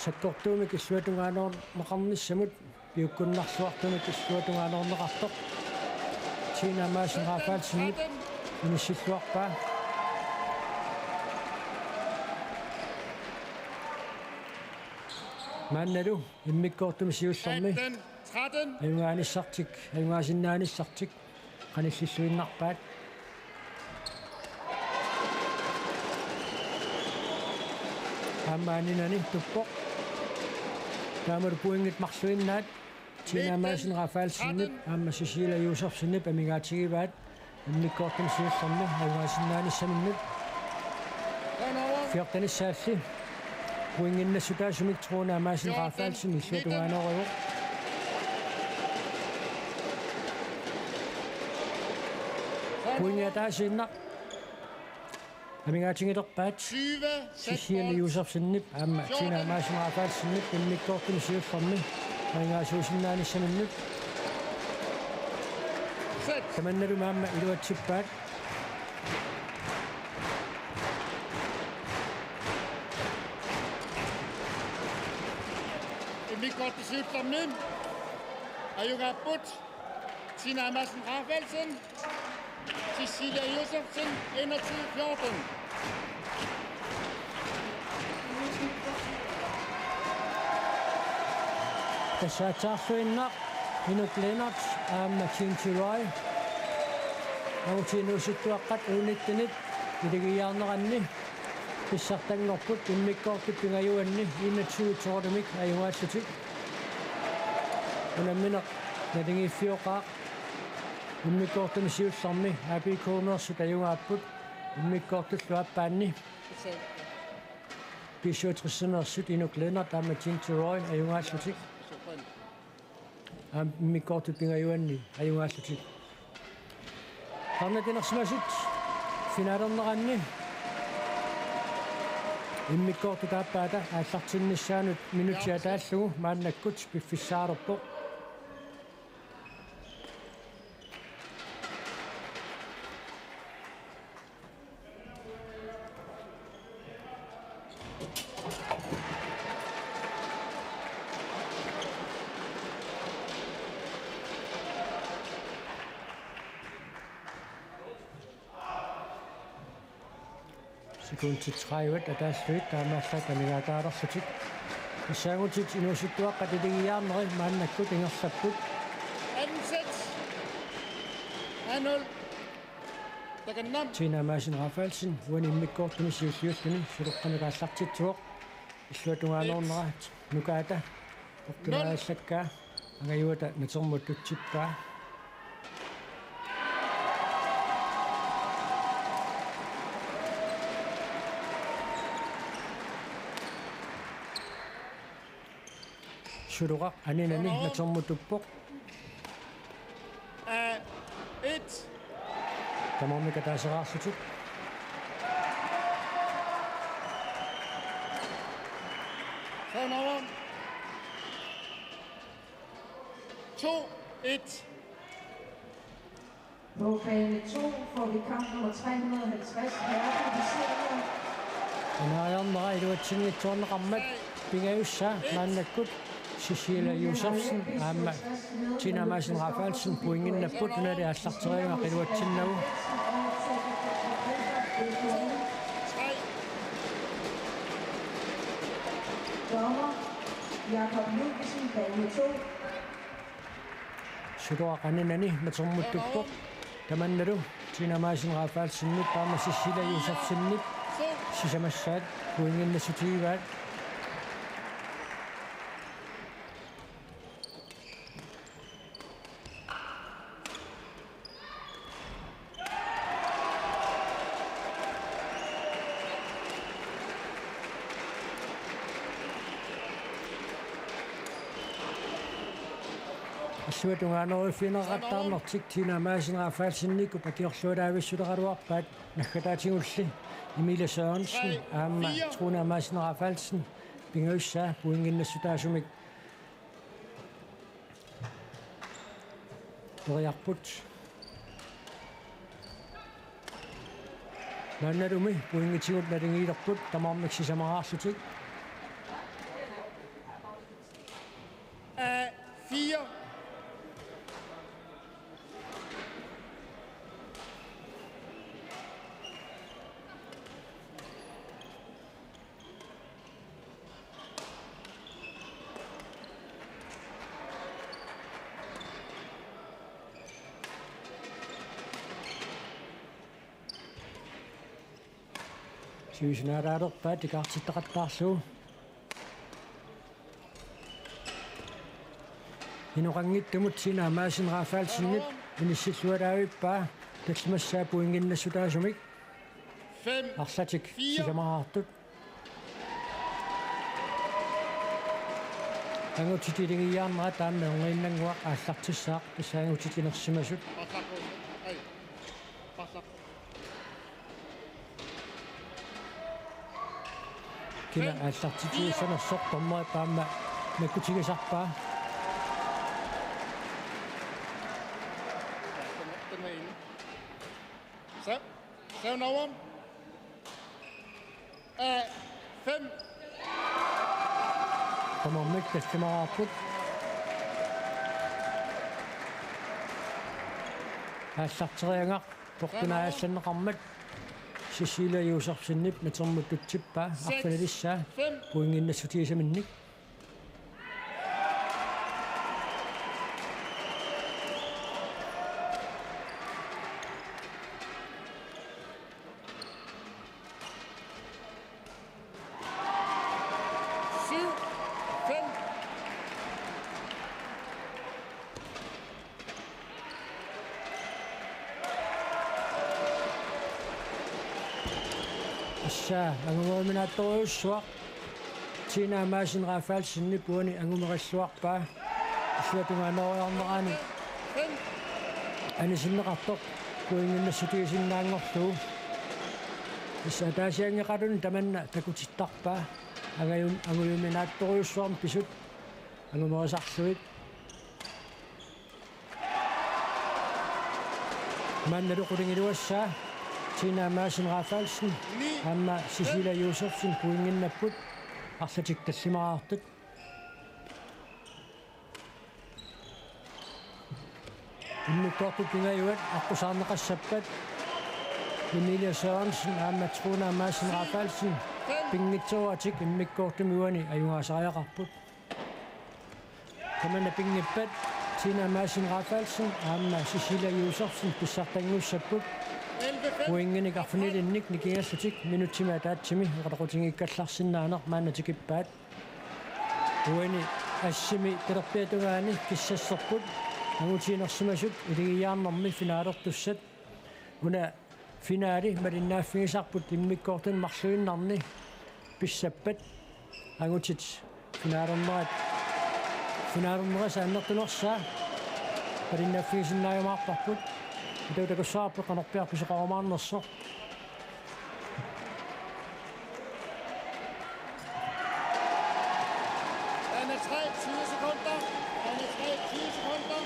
Sakkortuumik illuatungaanoorneqarnissamut piukkunnarluartumik illuatungaanoorneqartoq. Tina Madsen Rafaelsenip inissilluarpaa. Maannalu immikkoortumi siullermi atten tretten. Ajugaanissartik, ajugaasinnaanissartik qanillilluinnarpaat. Aamma aninani tuppoq. Taamalu pointit marluinnaat Tina Madsen Rafaelsenip aamma Cecilia Josefsenip amigaatigivaat. Immikkoortumi siullermi ajugaasinnaanissaminut. Fjortenissaalli pointinnassutaasumik Trona Madsen Rafaelsen illuatungaanoorivoq. Pointit ataasiinnaq amigaatigilerpaat. Cecilia Josefsenip aamma Tina Madsen Rafaelsenip immikkoortumi siullermi ajugaasuusinnaanissaminnut. Tamannalu aamma iluatsippaat. Immikkoortumi siullermi ajugaapput Tina Madsen Rafaelsen, Cecilia Josefsen, enogtyve fjorten. Tassa aatsaarluinnaq Inuk Lennert aamma Jean Roy angutini inuusuttuaqqat U nittenit iligiiaarneranni pissartanngorput immikkoortup pingajuanni enogtyve tolvimik ajugaallutik. Unammineq naligiiffioqaaq. Immikkoortumi siullermi A B K-meersut ajugaapput immikkoortullu aappaanni. B syvogtres-imeersut Inuk Lennert aamma Jean Roy ajugaallutik. Aamma immikkoortup pingajuanni ajugaallutik. Arnat inersimasut finalerneranni immikkoortut aappaata aallartinnissaannut minutsit ataallugu maannakkut piffissaalerpoq. Sekundit tredive ataallugit taamaallaat amigaataalerlutik. Tassaagutit inuusuttuaqqat iligiiaarneri maannakkut ingerlapput. Atten seks. En nul. Takanna. Tina Madsen Rafaelsen uani immikkoortumi siulliulluni suloqqamik aallartitsivoq. Illuatungaanoornera nukaata. Nul. Ortunaallakkaa. Angajuata natermut tutsippaa. Suloqaq aninani natermut tuppoq. Eh, et. Tamarmik ataaseraarlutik. Turnover. To et. På bane to får vi kamp nummer tre hundrede og halvtreds, herrefokuseringer. Unaajarnera iluatsinngitsoorneqarmat pingajussaa maannakkut Cecilia Josefsen aamma Tina Madsen Rafaelsen pointinnapput, unali aallarteriarlugit iluatsinnagu. Dommer Jakob Ludvigsen, bane to. Suloqaq aninani natermut tuppoq. Tamannalu Tina Madsen Rafaelsenip aamma Cecilia Josefsenip sisamassaat pointinnassutigivaat. Alluat tungaanut uffigineqartarnertik Tina Madsen Rafaelsenip akiorluaraavissuteqaraluarpaat, naggataatigulli Emilie Sørensen aamma Truna Madsen Rafaelsen pingajussaa pointinnassutaasumik periarput. Maannalumi pointitigut naligiilerput tamarmik sisamaraarlutik. A fire. Siusinaalaalerpaat tikaartittaqattaarlugu. Inoqanngitsumut Tina Madsen Rafaelsenip inissilluaraavippaa tallimassaa pointinnassutaasumik. Fem. Arlatik fire. Sisamaraartut. Angutit iligiiaarnerat taama erniinnannguaq aallartissaaq, tassa angutit inersimasut. Kina aallartitigissanersoq dommeri taama nakkutigisarpaa. Sa-, Saunauam. A fem. Tamarmik tallimaraarput. Aallarteriagaq portunaajallanneqarmat Cecilia Josefsenip natermut tutsippaa arfinilissaa pointinnassutigisaminnik. Syv fem. Tassa angumeriminaattorujussuaq. Tina Madsen Rafaelsenip uani angumerilluarpaa. Alluat tungaanut anisinneqartoq pointinnassutigisinnaanngorlugu. Tassa ataasianngeqaluni tamanna takutittarpaa. Angajum-, angujuminaattorujussuarmik pisut angumerisarlugit. Maannalu qulingiluassaa Tina Madsen Rafaelsen aamma Cecilia Josefsen pointinnapput, arlatik tallimaraartut. Immikkoortut pingajuat aqqusaarneqassappat Emilie Sørensen aamma Truna Madsen Rafaelsen pinngitsooratik immikkoortumi uani ajugaasariaqarput. Tamanna pinngippat Tina Madsen Rafaelsen aamma Cecilia Josefsen pissartanngussapput. Pointinik arfinilinnik nikingallutik minutsimik ataatsimi eqatequtigiikkallarsinnaaneq maanna tikippaat. Uani assimi talerpiata tungaani kissasserput angutit inersimasut iligiiaarnermi finalertussat. Una finale malinnaaffigisarput immikkoortuni marluinnarni pissappat angutit finalernerat, finalernerisa annertunersaa malinnaaffigisinnaajumaavarput. Atu takussavarput qanorpiaq pisoqarumaarnersoq. Bane tre, tyve sekunder. Bane tre, tyve sekunder.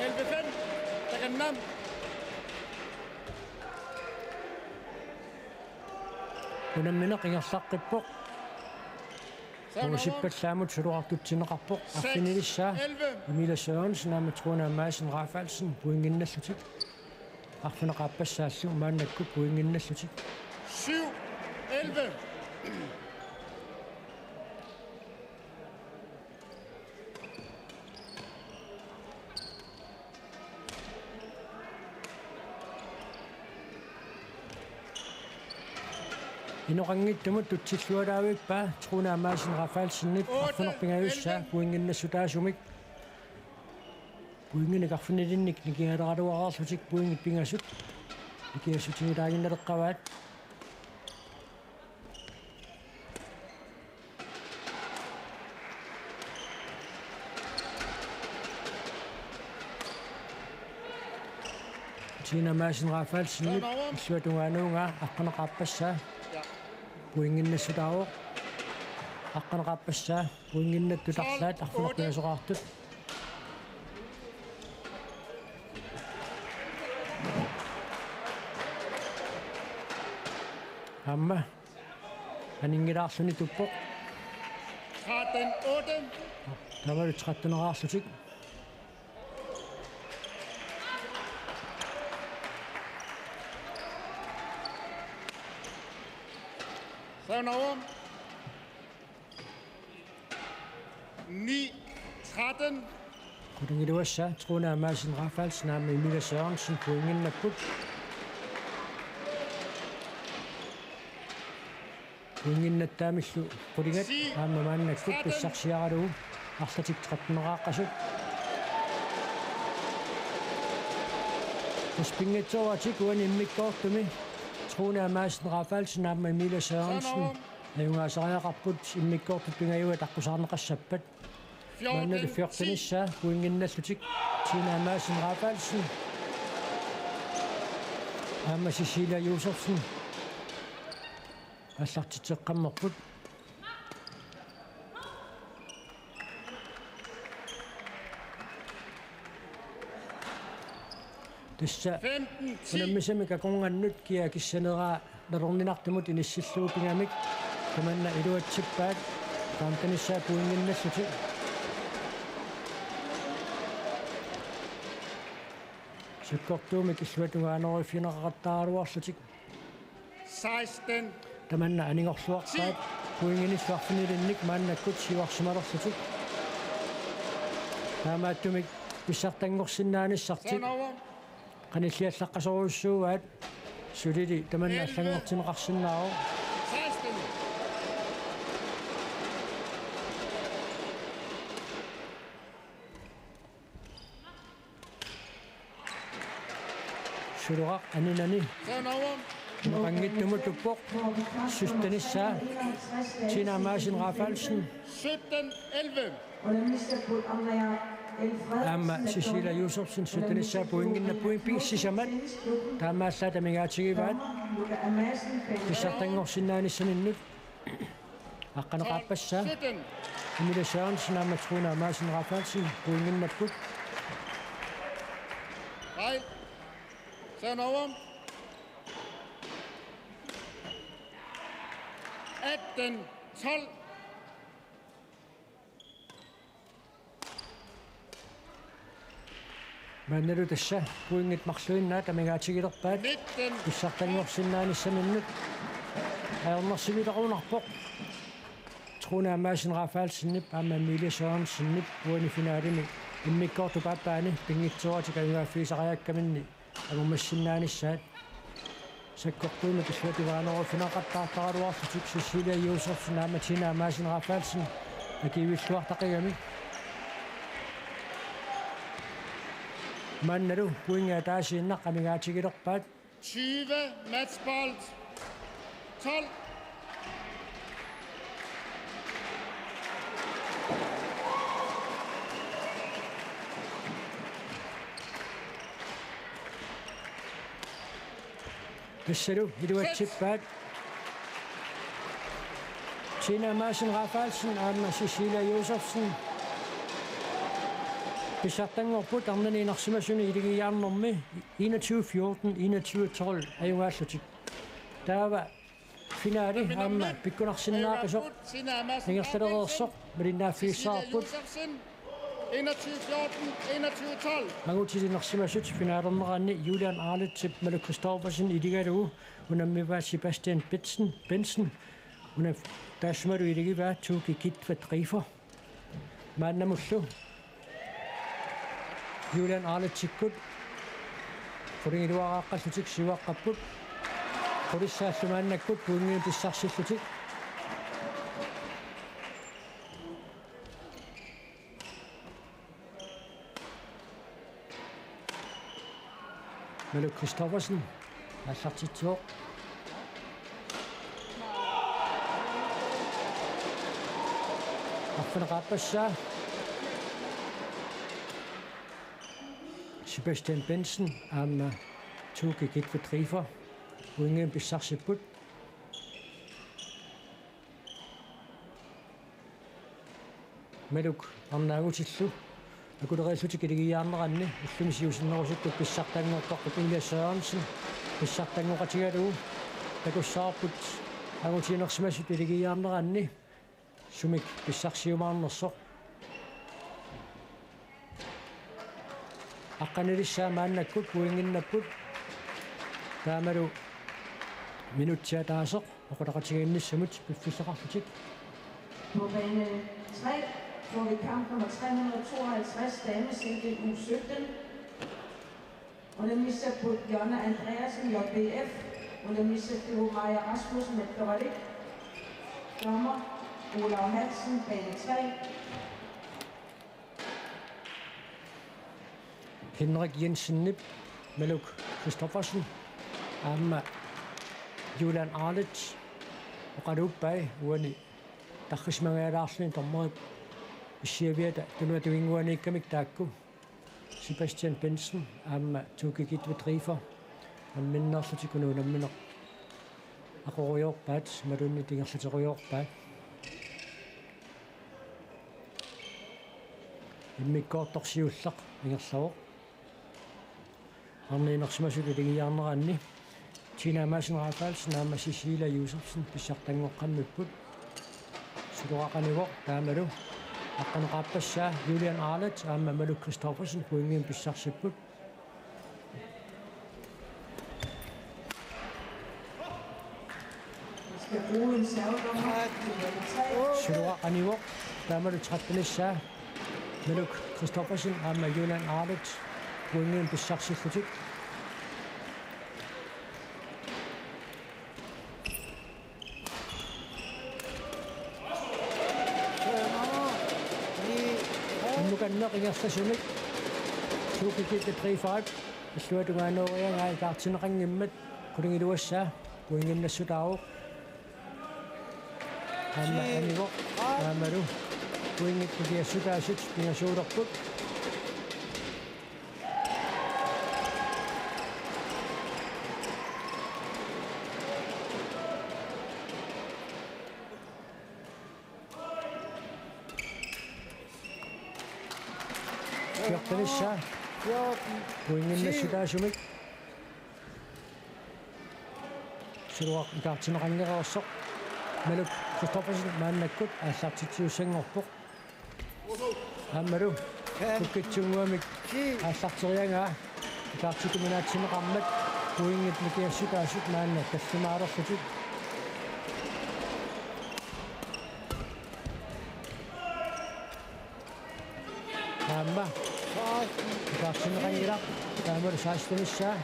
Elleve fem. Takanna. Unammineq ingerlaqqippoq. Pungusippallaamut suloqartutsinneqarpoq. Arfinilissaa Emilie Sørensen aamma Truna Madsen Rafaelsen pointinnallutik. Arfineq-aappassaallu maannakkut pointinnallutik. Syv elleve. Inoqanngitsumut tutsilluaraavippaa Truna Madsen Rafaelsenip arfineq-pingajussaa pointinnassutaasumik. Pointinik arfinilinnik nikingaaleqaluaraarlutik pointit pingasut nikingassutigilaannginnaleqqavaat. Tina Madsen Rafaelsenip illuatungaanuunga aqqaneq-aappassaa. Pointinnassutaavoq. Aqqaneq-aappassaa. Pointinnattut arlaat arfineq-pingasoqartut. Aamma aninngilaarluni tuppoq. tretten otte. Taavalu tretten-eraarlutik. Turnover. Ni tretten. Qulingiluassaa Truna Madsen Rafaelsen aamma Emilia Sørensen pointinnapput. Pointinnattaamillu qulingat aamma maannakkut pissarsiaralugu arlatik tretten-eraaqqasut. Tassa pinngitsooratik uani immikkoortumi Truna Madsen Rafaelsen aamma Emilia Sørensen ajugaasariaqarput immikkoortut pingajuat aqqusaarneqassappat. Maannalu fjortenissaa pointinnallutik Tina Madsen Rafaelsen aamma Cecilia Josefsen aallartitseqqammerput. Tassa femten ti. Unammisamik akornannut kia kissaneraa nalorninartumut inissillugu pigamik tamanna iluatsippaat femtenissaa pointinnallutik. Sakkortuumik illuatungaaneruffigineqaqattaaraluarlutik. seksten. Tamanna anigorluarpaat pointinillu arfinilinnik maannakkut siuarsimalerlutik. Taamaattumik pissartanngorsinnaanissartik. Turnover. Qanilliallaqqasorujussuuaat, sulili tamanna elleve. Allanngortinneqarsinnaavoq. seksten. Suloqaq aninani. Turnover. Inoqanngitsumut tuppoq. Syttenissaa Tina Madsen Rafaelsen. sytten elleve. Aamma Cecilia Josefsen syttenissaa pointinnappugut, pointit sisamat. Taamaallaat amigaatigivaat pissartanngorsinnaanissaminnut. Aqqaneq-aappassaa. Emilia Sørensen aamma Truna Madsen Rafaelsen pointinnapput. Fejl. Turnover. atten tolv. Maannalu tassa pointit marluinnaat amigaatigilerpaat. nitten. Pissartanngorsinnaanissaminnut ajornarsilerunarpoq. Truna Madsen Rafaelsenip aamma Emilie Sørensenip uani finalimi immikkoortup aappaani pinngitsooratik ajugaaffigisariakkaminni angummassinnaanissaat. Sakkortuumik illuatungaaneruffigineqattaartaraluarlutik Cecilia Josefsen aamma Tina Madsen Rafaelsen akiuilluartaqigami. Maannalu pointit ataasiinnaq amigaatigilerpaat. tyve, matchbold tolv. Tassalu iluatsippaat Tina Madsen Rafaelsen aamma Cecilia Josefsen. Pissartanngorput arnani inersimasuni iligiiaarnermi enogtyve fjorten, enogtyve tolv ajugaallutik. Taava finale aamma pikkunarsinnaasoq ingerlalereersoq malinnaaffigissavarput. enogtyve fjorten, enogtyve tolv. Angutilinersimasut finalernerani Julian Arletsip Malu Christoffersen iligalugu unammivaa Sebastian Bentzen, Bentzen. Una taassumalu iligivaa Tuki Kitva Driver. Maannamullu Julian Arletsikkut qulingiluaraaqqallutik siuaqqapput. Qulissaallu maannakkut pointimik pissarsillutik. Maluk Christoffersen aallartitsivoq. Arfineq-aappassaa. Sebastian Bensen aamma Tuukki Kitve Driver pointimik pissarsipput. Maluk arnaangutillu akulereerlutik iligiiaarneranni ullumi siusinnerusukkut pissartanngortoq Elias Sørensen pissartanngoqatigalugu takussavarput angutiinersimasut iligiiaarneranni sumik pissarsiumaarnersoq. Aqqanilissaa maannakkut pointinnapput. Taamalu minutsit ataaseq oqaloqatigiinnissamut piffissaqarlutik. På bane tre får vi kamp nummer tre hundrede og tooghalvtreds, damesingle U sytten. Unammissapput Jonna Andreasen, J B F. Unammissapput Maja Rasmussen, Mettoralik. Dommer Olav Hansen, bane tre. Henrik Jensenip Maluk Christoffersen aamma Julian Arlitz oqaluuppai uani tarrisimangajalaarluni dommerip issiaviata tunuata tunginnguaniikkamik taakku Sebastian Bensen aamma Tuukki Kitve Driver namminneerlutik una unammineq aqorujoorpaat, imaluunniit ingerlaterujoorpaat. Immikkoortoq siulleq ingerlavoq. Arnat inersimasut iligiiaarneranni Tina Madsen Rafaelsen aamma Cecilia Josefsen pissartanngoqqammipput. Suloraqanivoq taamalu aqqaneq-aappassaa Julian Arlitz aamma Maluk Christoffersen pointimik pissarsipput. Suloraqanivoq taamalu trettenissaa Maluk Christoffersen aamma Julian Arlitz pointimik pissarsillutik. Unnukanneq ingerlasumik Tuukki Kitve Driverip illuatungaanuugaat ikaartinneqanngimmat qulingiluassaa pointinnassutaavoq. Aamma anivoq taamalu pointit nikiassutaasut pingasuulerput. Fjortenissaa pointinnassutaasumik. Suloraq ikaartinneqanngereersoq Maluk Christoffersen maannakkut aallartitsisussanngorpoq. Aammalu kukkitsunnguamik aallarteriagaa ikaartitut minaatsinneqarmat pointit nikiassutaasut maanna tallimaalerlutik. Aamma ikaartinneqanngilaq taamalu sekstenissaa.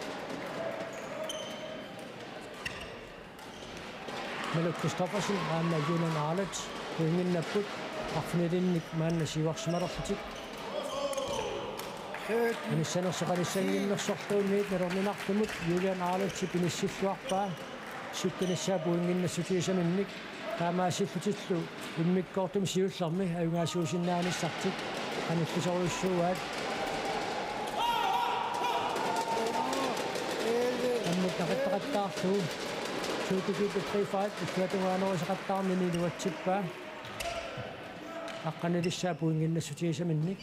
Maluk Christoffersen aamma Julian Arlitz pointinnapput arfinilinnik maanna siuarsimalerlutik. Anissanersoqalissannginnersorluunniit nalorninartumut Julian Arlitzip inissilluarpaa syttenissaa pointinnassutigisaminnik. Taamaassillutillu immikkoortumi siullermi ajugaasuusinnaanissartik qanillisorujussuuaat. Ammut naqitaqattaarlugu Tuukki Kitve Driverip illuatungaaneruseqattaarnini iluatsippaa. Aqqanilissaa pointinnassutigisaminnik.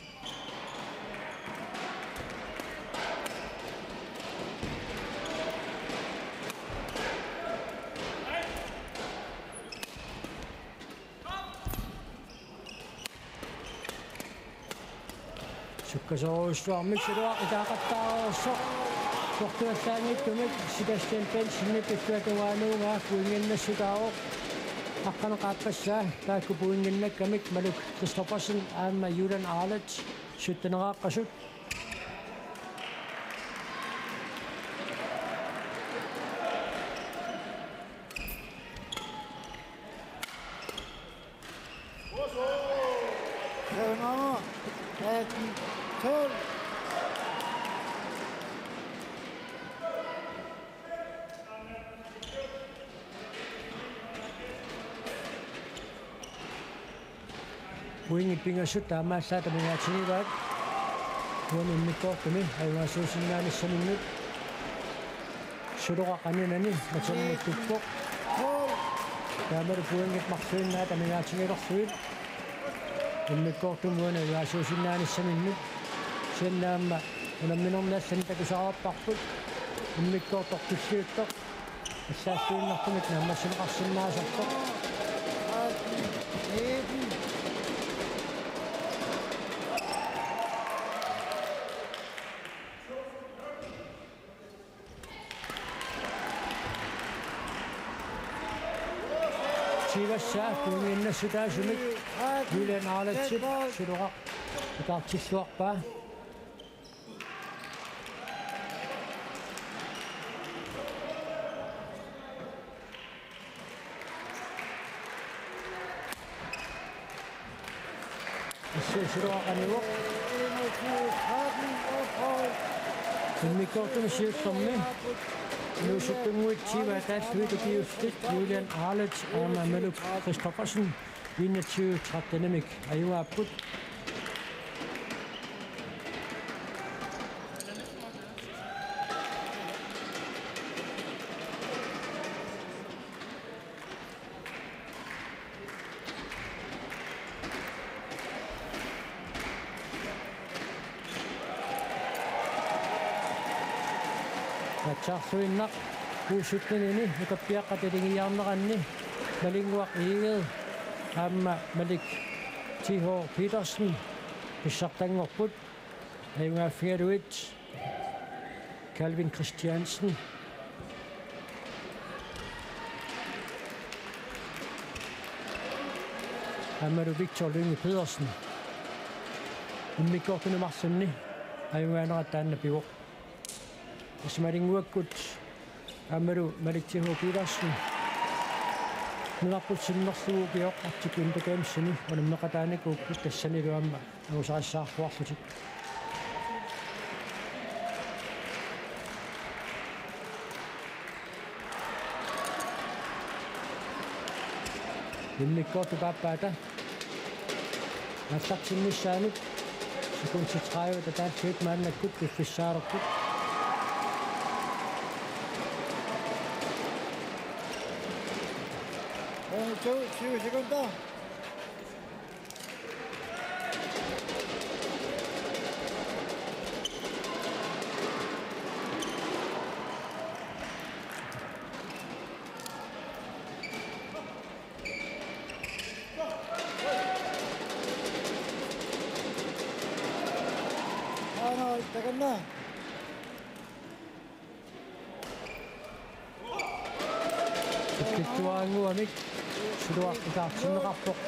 Sukkasoorujussuarmik suloraq ikaaqattaareersoq. Fjortenallaanngitsumik Sebastian Bensenip illuatungaanuugaa pointinnassutaavoq. Aqqaneq-aappassaa taakku pointinnakkamik Maluk Christoffersen aamma Julian Arlitz sytteneraaqqasut. Pointit pingasut taamaallaat amigaatigivaat. Uani immikkoortumi ajugaasuusinnaanissaminnut. Suloqaq aninani maternittukkoq. Taamalu pointit marluinnaat amigaatigilerlugit. Immikkoortumi uani ajugaasuusinnaanissaminnut. Kisianni aamma unamminermi allani takusarparput. Immikkoortoq tulliuttoq. Assaalluinnartumik naammassineqarsinnaasarpoq. Siivassaa pointiinnassutaasumik Julian Arletip Suloqaq ikaartilluarpaa. Assut Suloqaq anivoq. Immikkoortumi siullermi inuusuttunnguit tyve ataallugit ukiullit Julian Arlet aamma Maluk Christoffersen enogtyve trettenimik ajugaapput. Aatsaarluinnaq U syttenini ukappiaqqat alingiarneranni Malinnguaq Egede aamma Malik T H Petersen pissartanngorput. Ajugaaffigalugit Calvin Christiansen aammalu Victor Lynge Pedersen. Immikkoortuni marlunni ajugaanera taanna pivoq. Tassa Malinnguakkut aammalu Malik T H Petersen nunarput sinnerlugu ukioq Arctic Winter Gamesimi unammeqataanikuupput, tassanilu aamma angusarissaarluarlutik. Immikkoortut aappaata aallartinnissaanut sekundit tredive ataatsit maannakkut piffissaalerput. Tyve sekunder. Aana, takanna. Tikittuaannguamik Suloqaq ikaartinneqarpoq.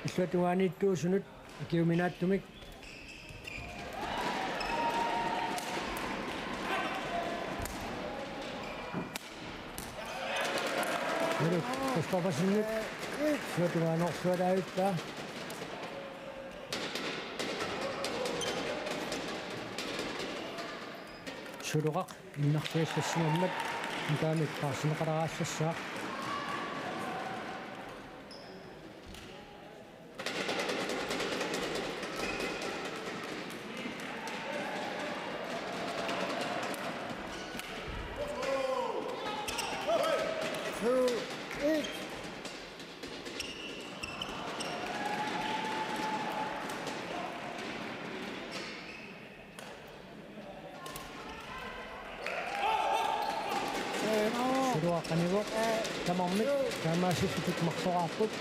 Illuatungaaniittuusunut ikiuminaattumik. Maluk Christoffersenip illuatungaanersualaavippoq. Suloqaq innarliallassimammat nutaamik paarsinneqalerallassaaq. Two, eight. Suloqaq anivoq, tamarmik taamaasilluni marloraarput.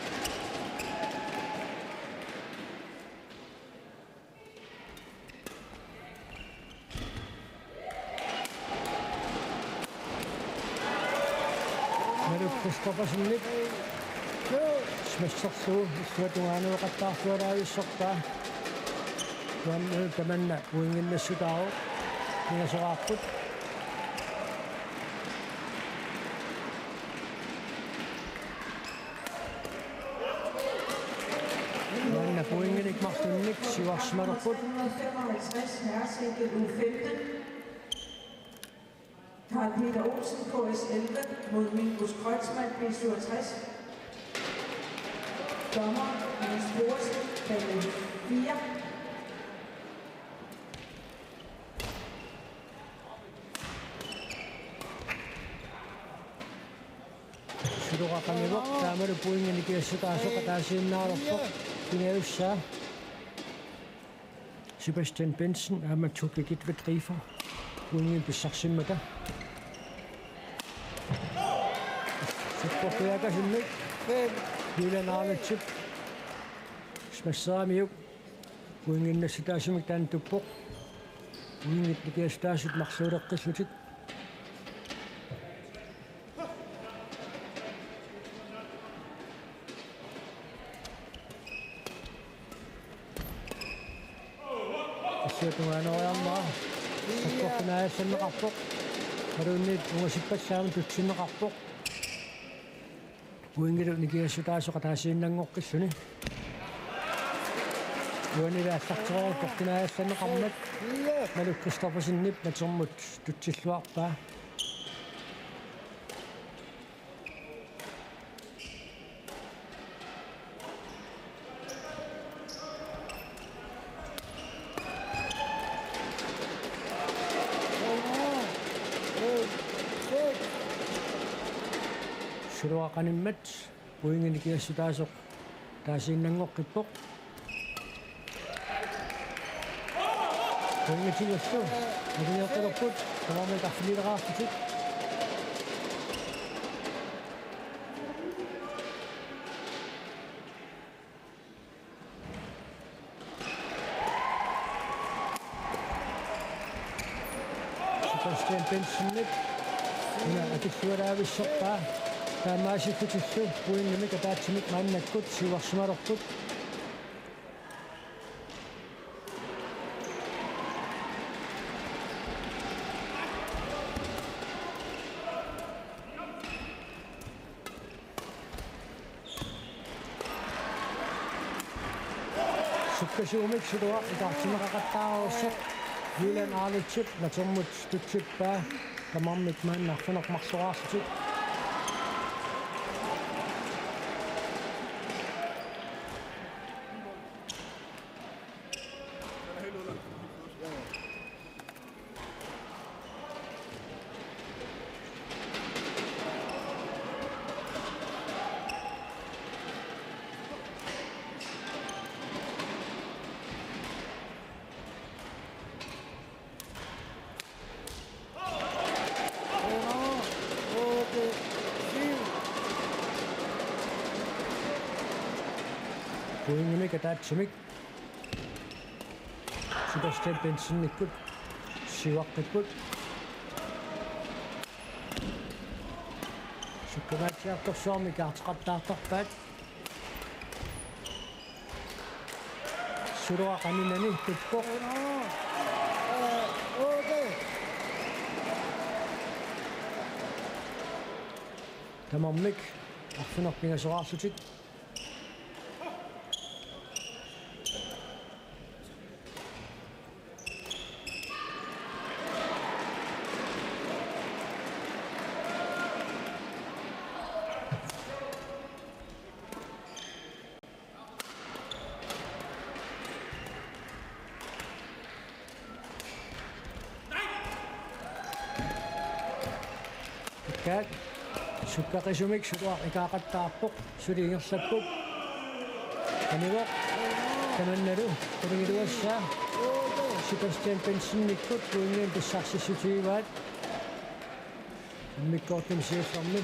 Maluk Christoffersenip smasherlugu illuatungaaneruqattaartualaavissorpaa. Uani tamanna uinginnassutaavoq. Pingasoqarput. Uanna pointinik marlunnik siuarsimalerput. Karl Peter Olsen, K S elleve, mod Minkus Kreutzmann, B syvogtres. Dommer, Niels Boesen, fire. Suloqaq qanivoq, taamalu pointi nikiassutaasoq ataasiinnaalersoq pingajussaa. Sebastian Bentzen aamma Toby Gitvik Riifer pointinik pissarsimmata. Sapportujaakasimmik Julian Arnetsip smasseramiuk pointinik assutaasumik taanna tuppoq. Pointit nikiassutaasut marluuleqqillutik. Assiatungaanoriarmaa. Sakkortunaajassanneqarpoq. Kaluunniit ungasippallaamut tutsinneqarpoq. Pointilu nikiassutaasoq ataasiinnanngoqqilluni. Uanili aallartereerpoq tunaajassanneqarmat. Maluk Christoffersenip natermut tutsilluarpaa. Suloqaq qanimmat pointinik nikiassutaasoq ataasiinnanngoqqippoq. Pointinik nikiassutaasoq. Nikiassutaasoq. Tamarmik arfinileqaarlutik. Sebastian Bentzenip una akillualaavissorpaa. Taamaasilluni pointimik ataatsimik maannakkut siuarsimalerput. Sukkasuumik Suloqaq itaartinneqaqattaartoq. Julian Arnetsip natermut tutsippaa. Tamarmik maanna arfineq-marloraarlutik. Pointimik ataatsimik Sebastian Bentzenikkut siuaqqipput. Sukkangaatsiartorsuarmik itaarteqattaartarpaat. Suloqaq qaninani tuppoq. Tamarmik arfineq-pingasoraarlutik. Ikkaat, sukkaqisumik Suloqaq itaaqattaarpoq, suli ingerlappoq. Qanivoq, tamannalu qulingiluassaa. Sebastian Bentzenikkut pointinik pissarsissutigivaat. Immikkoortumi siullermi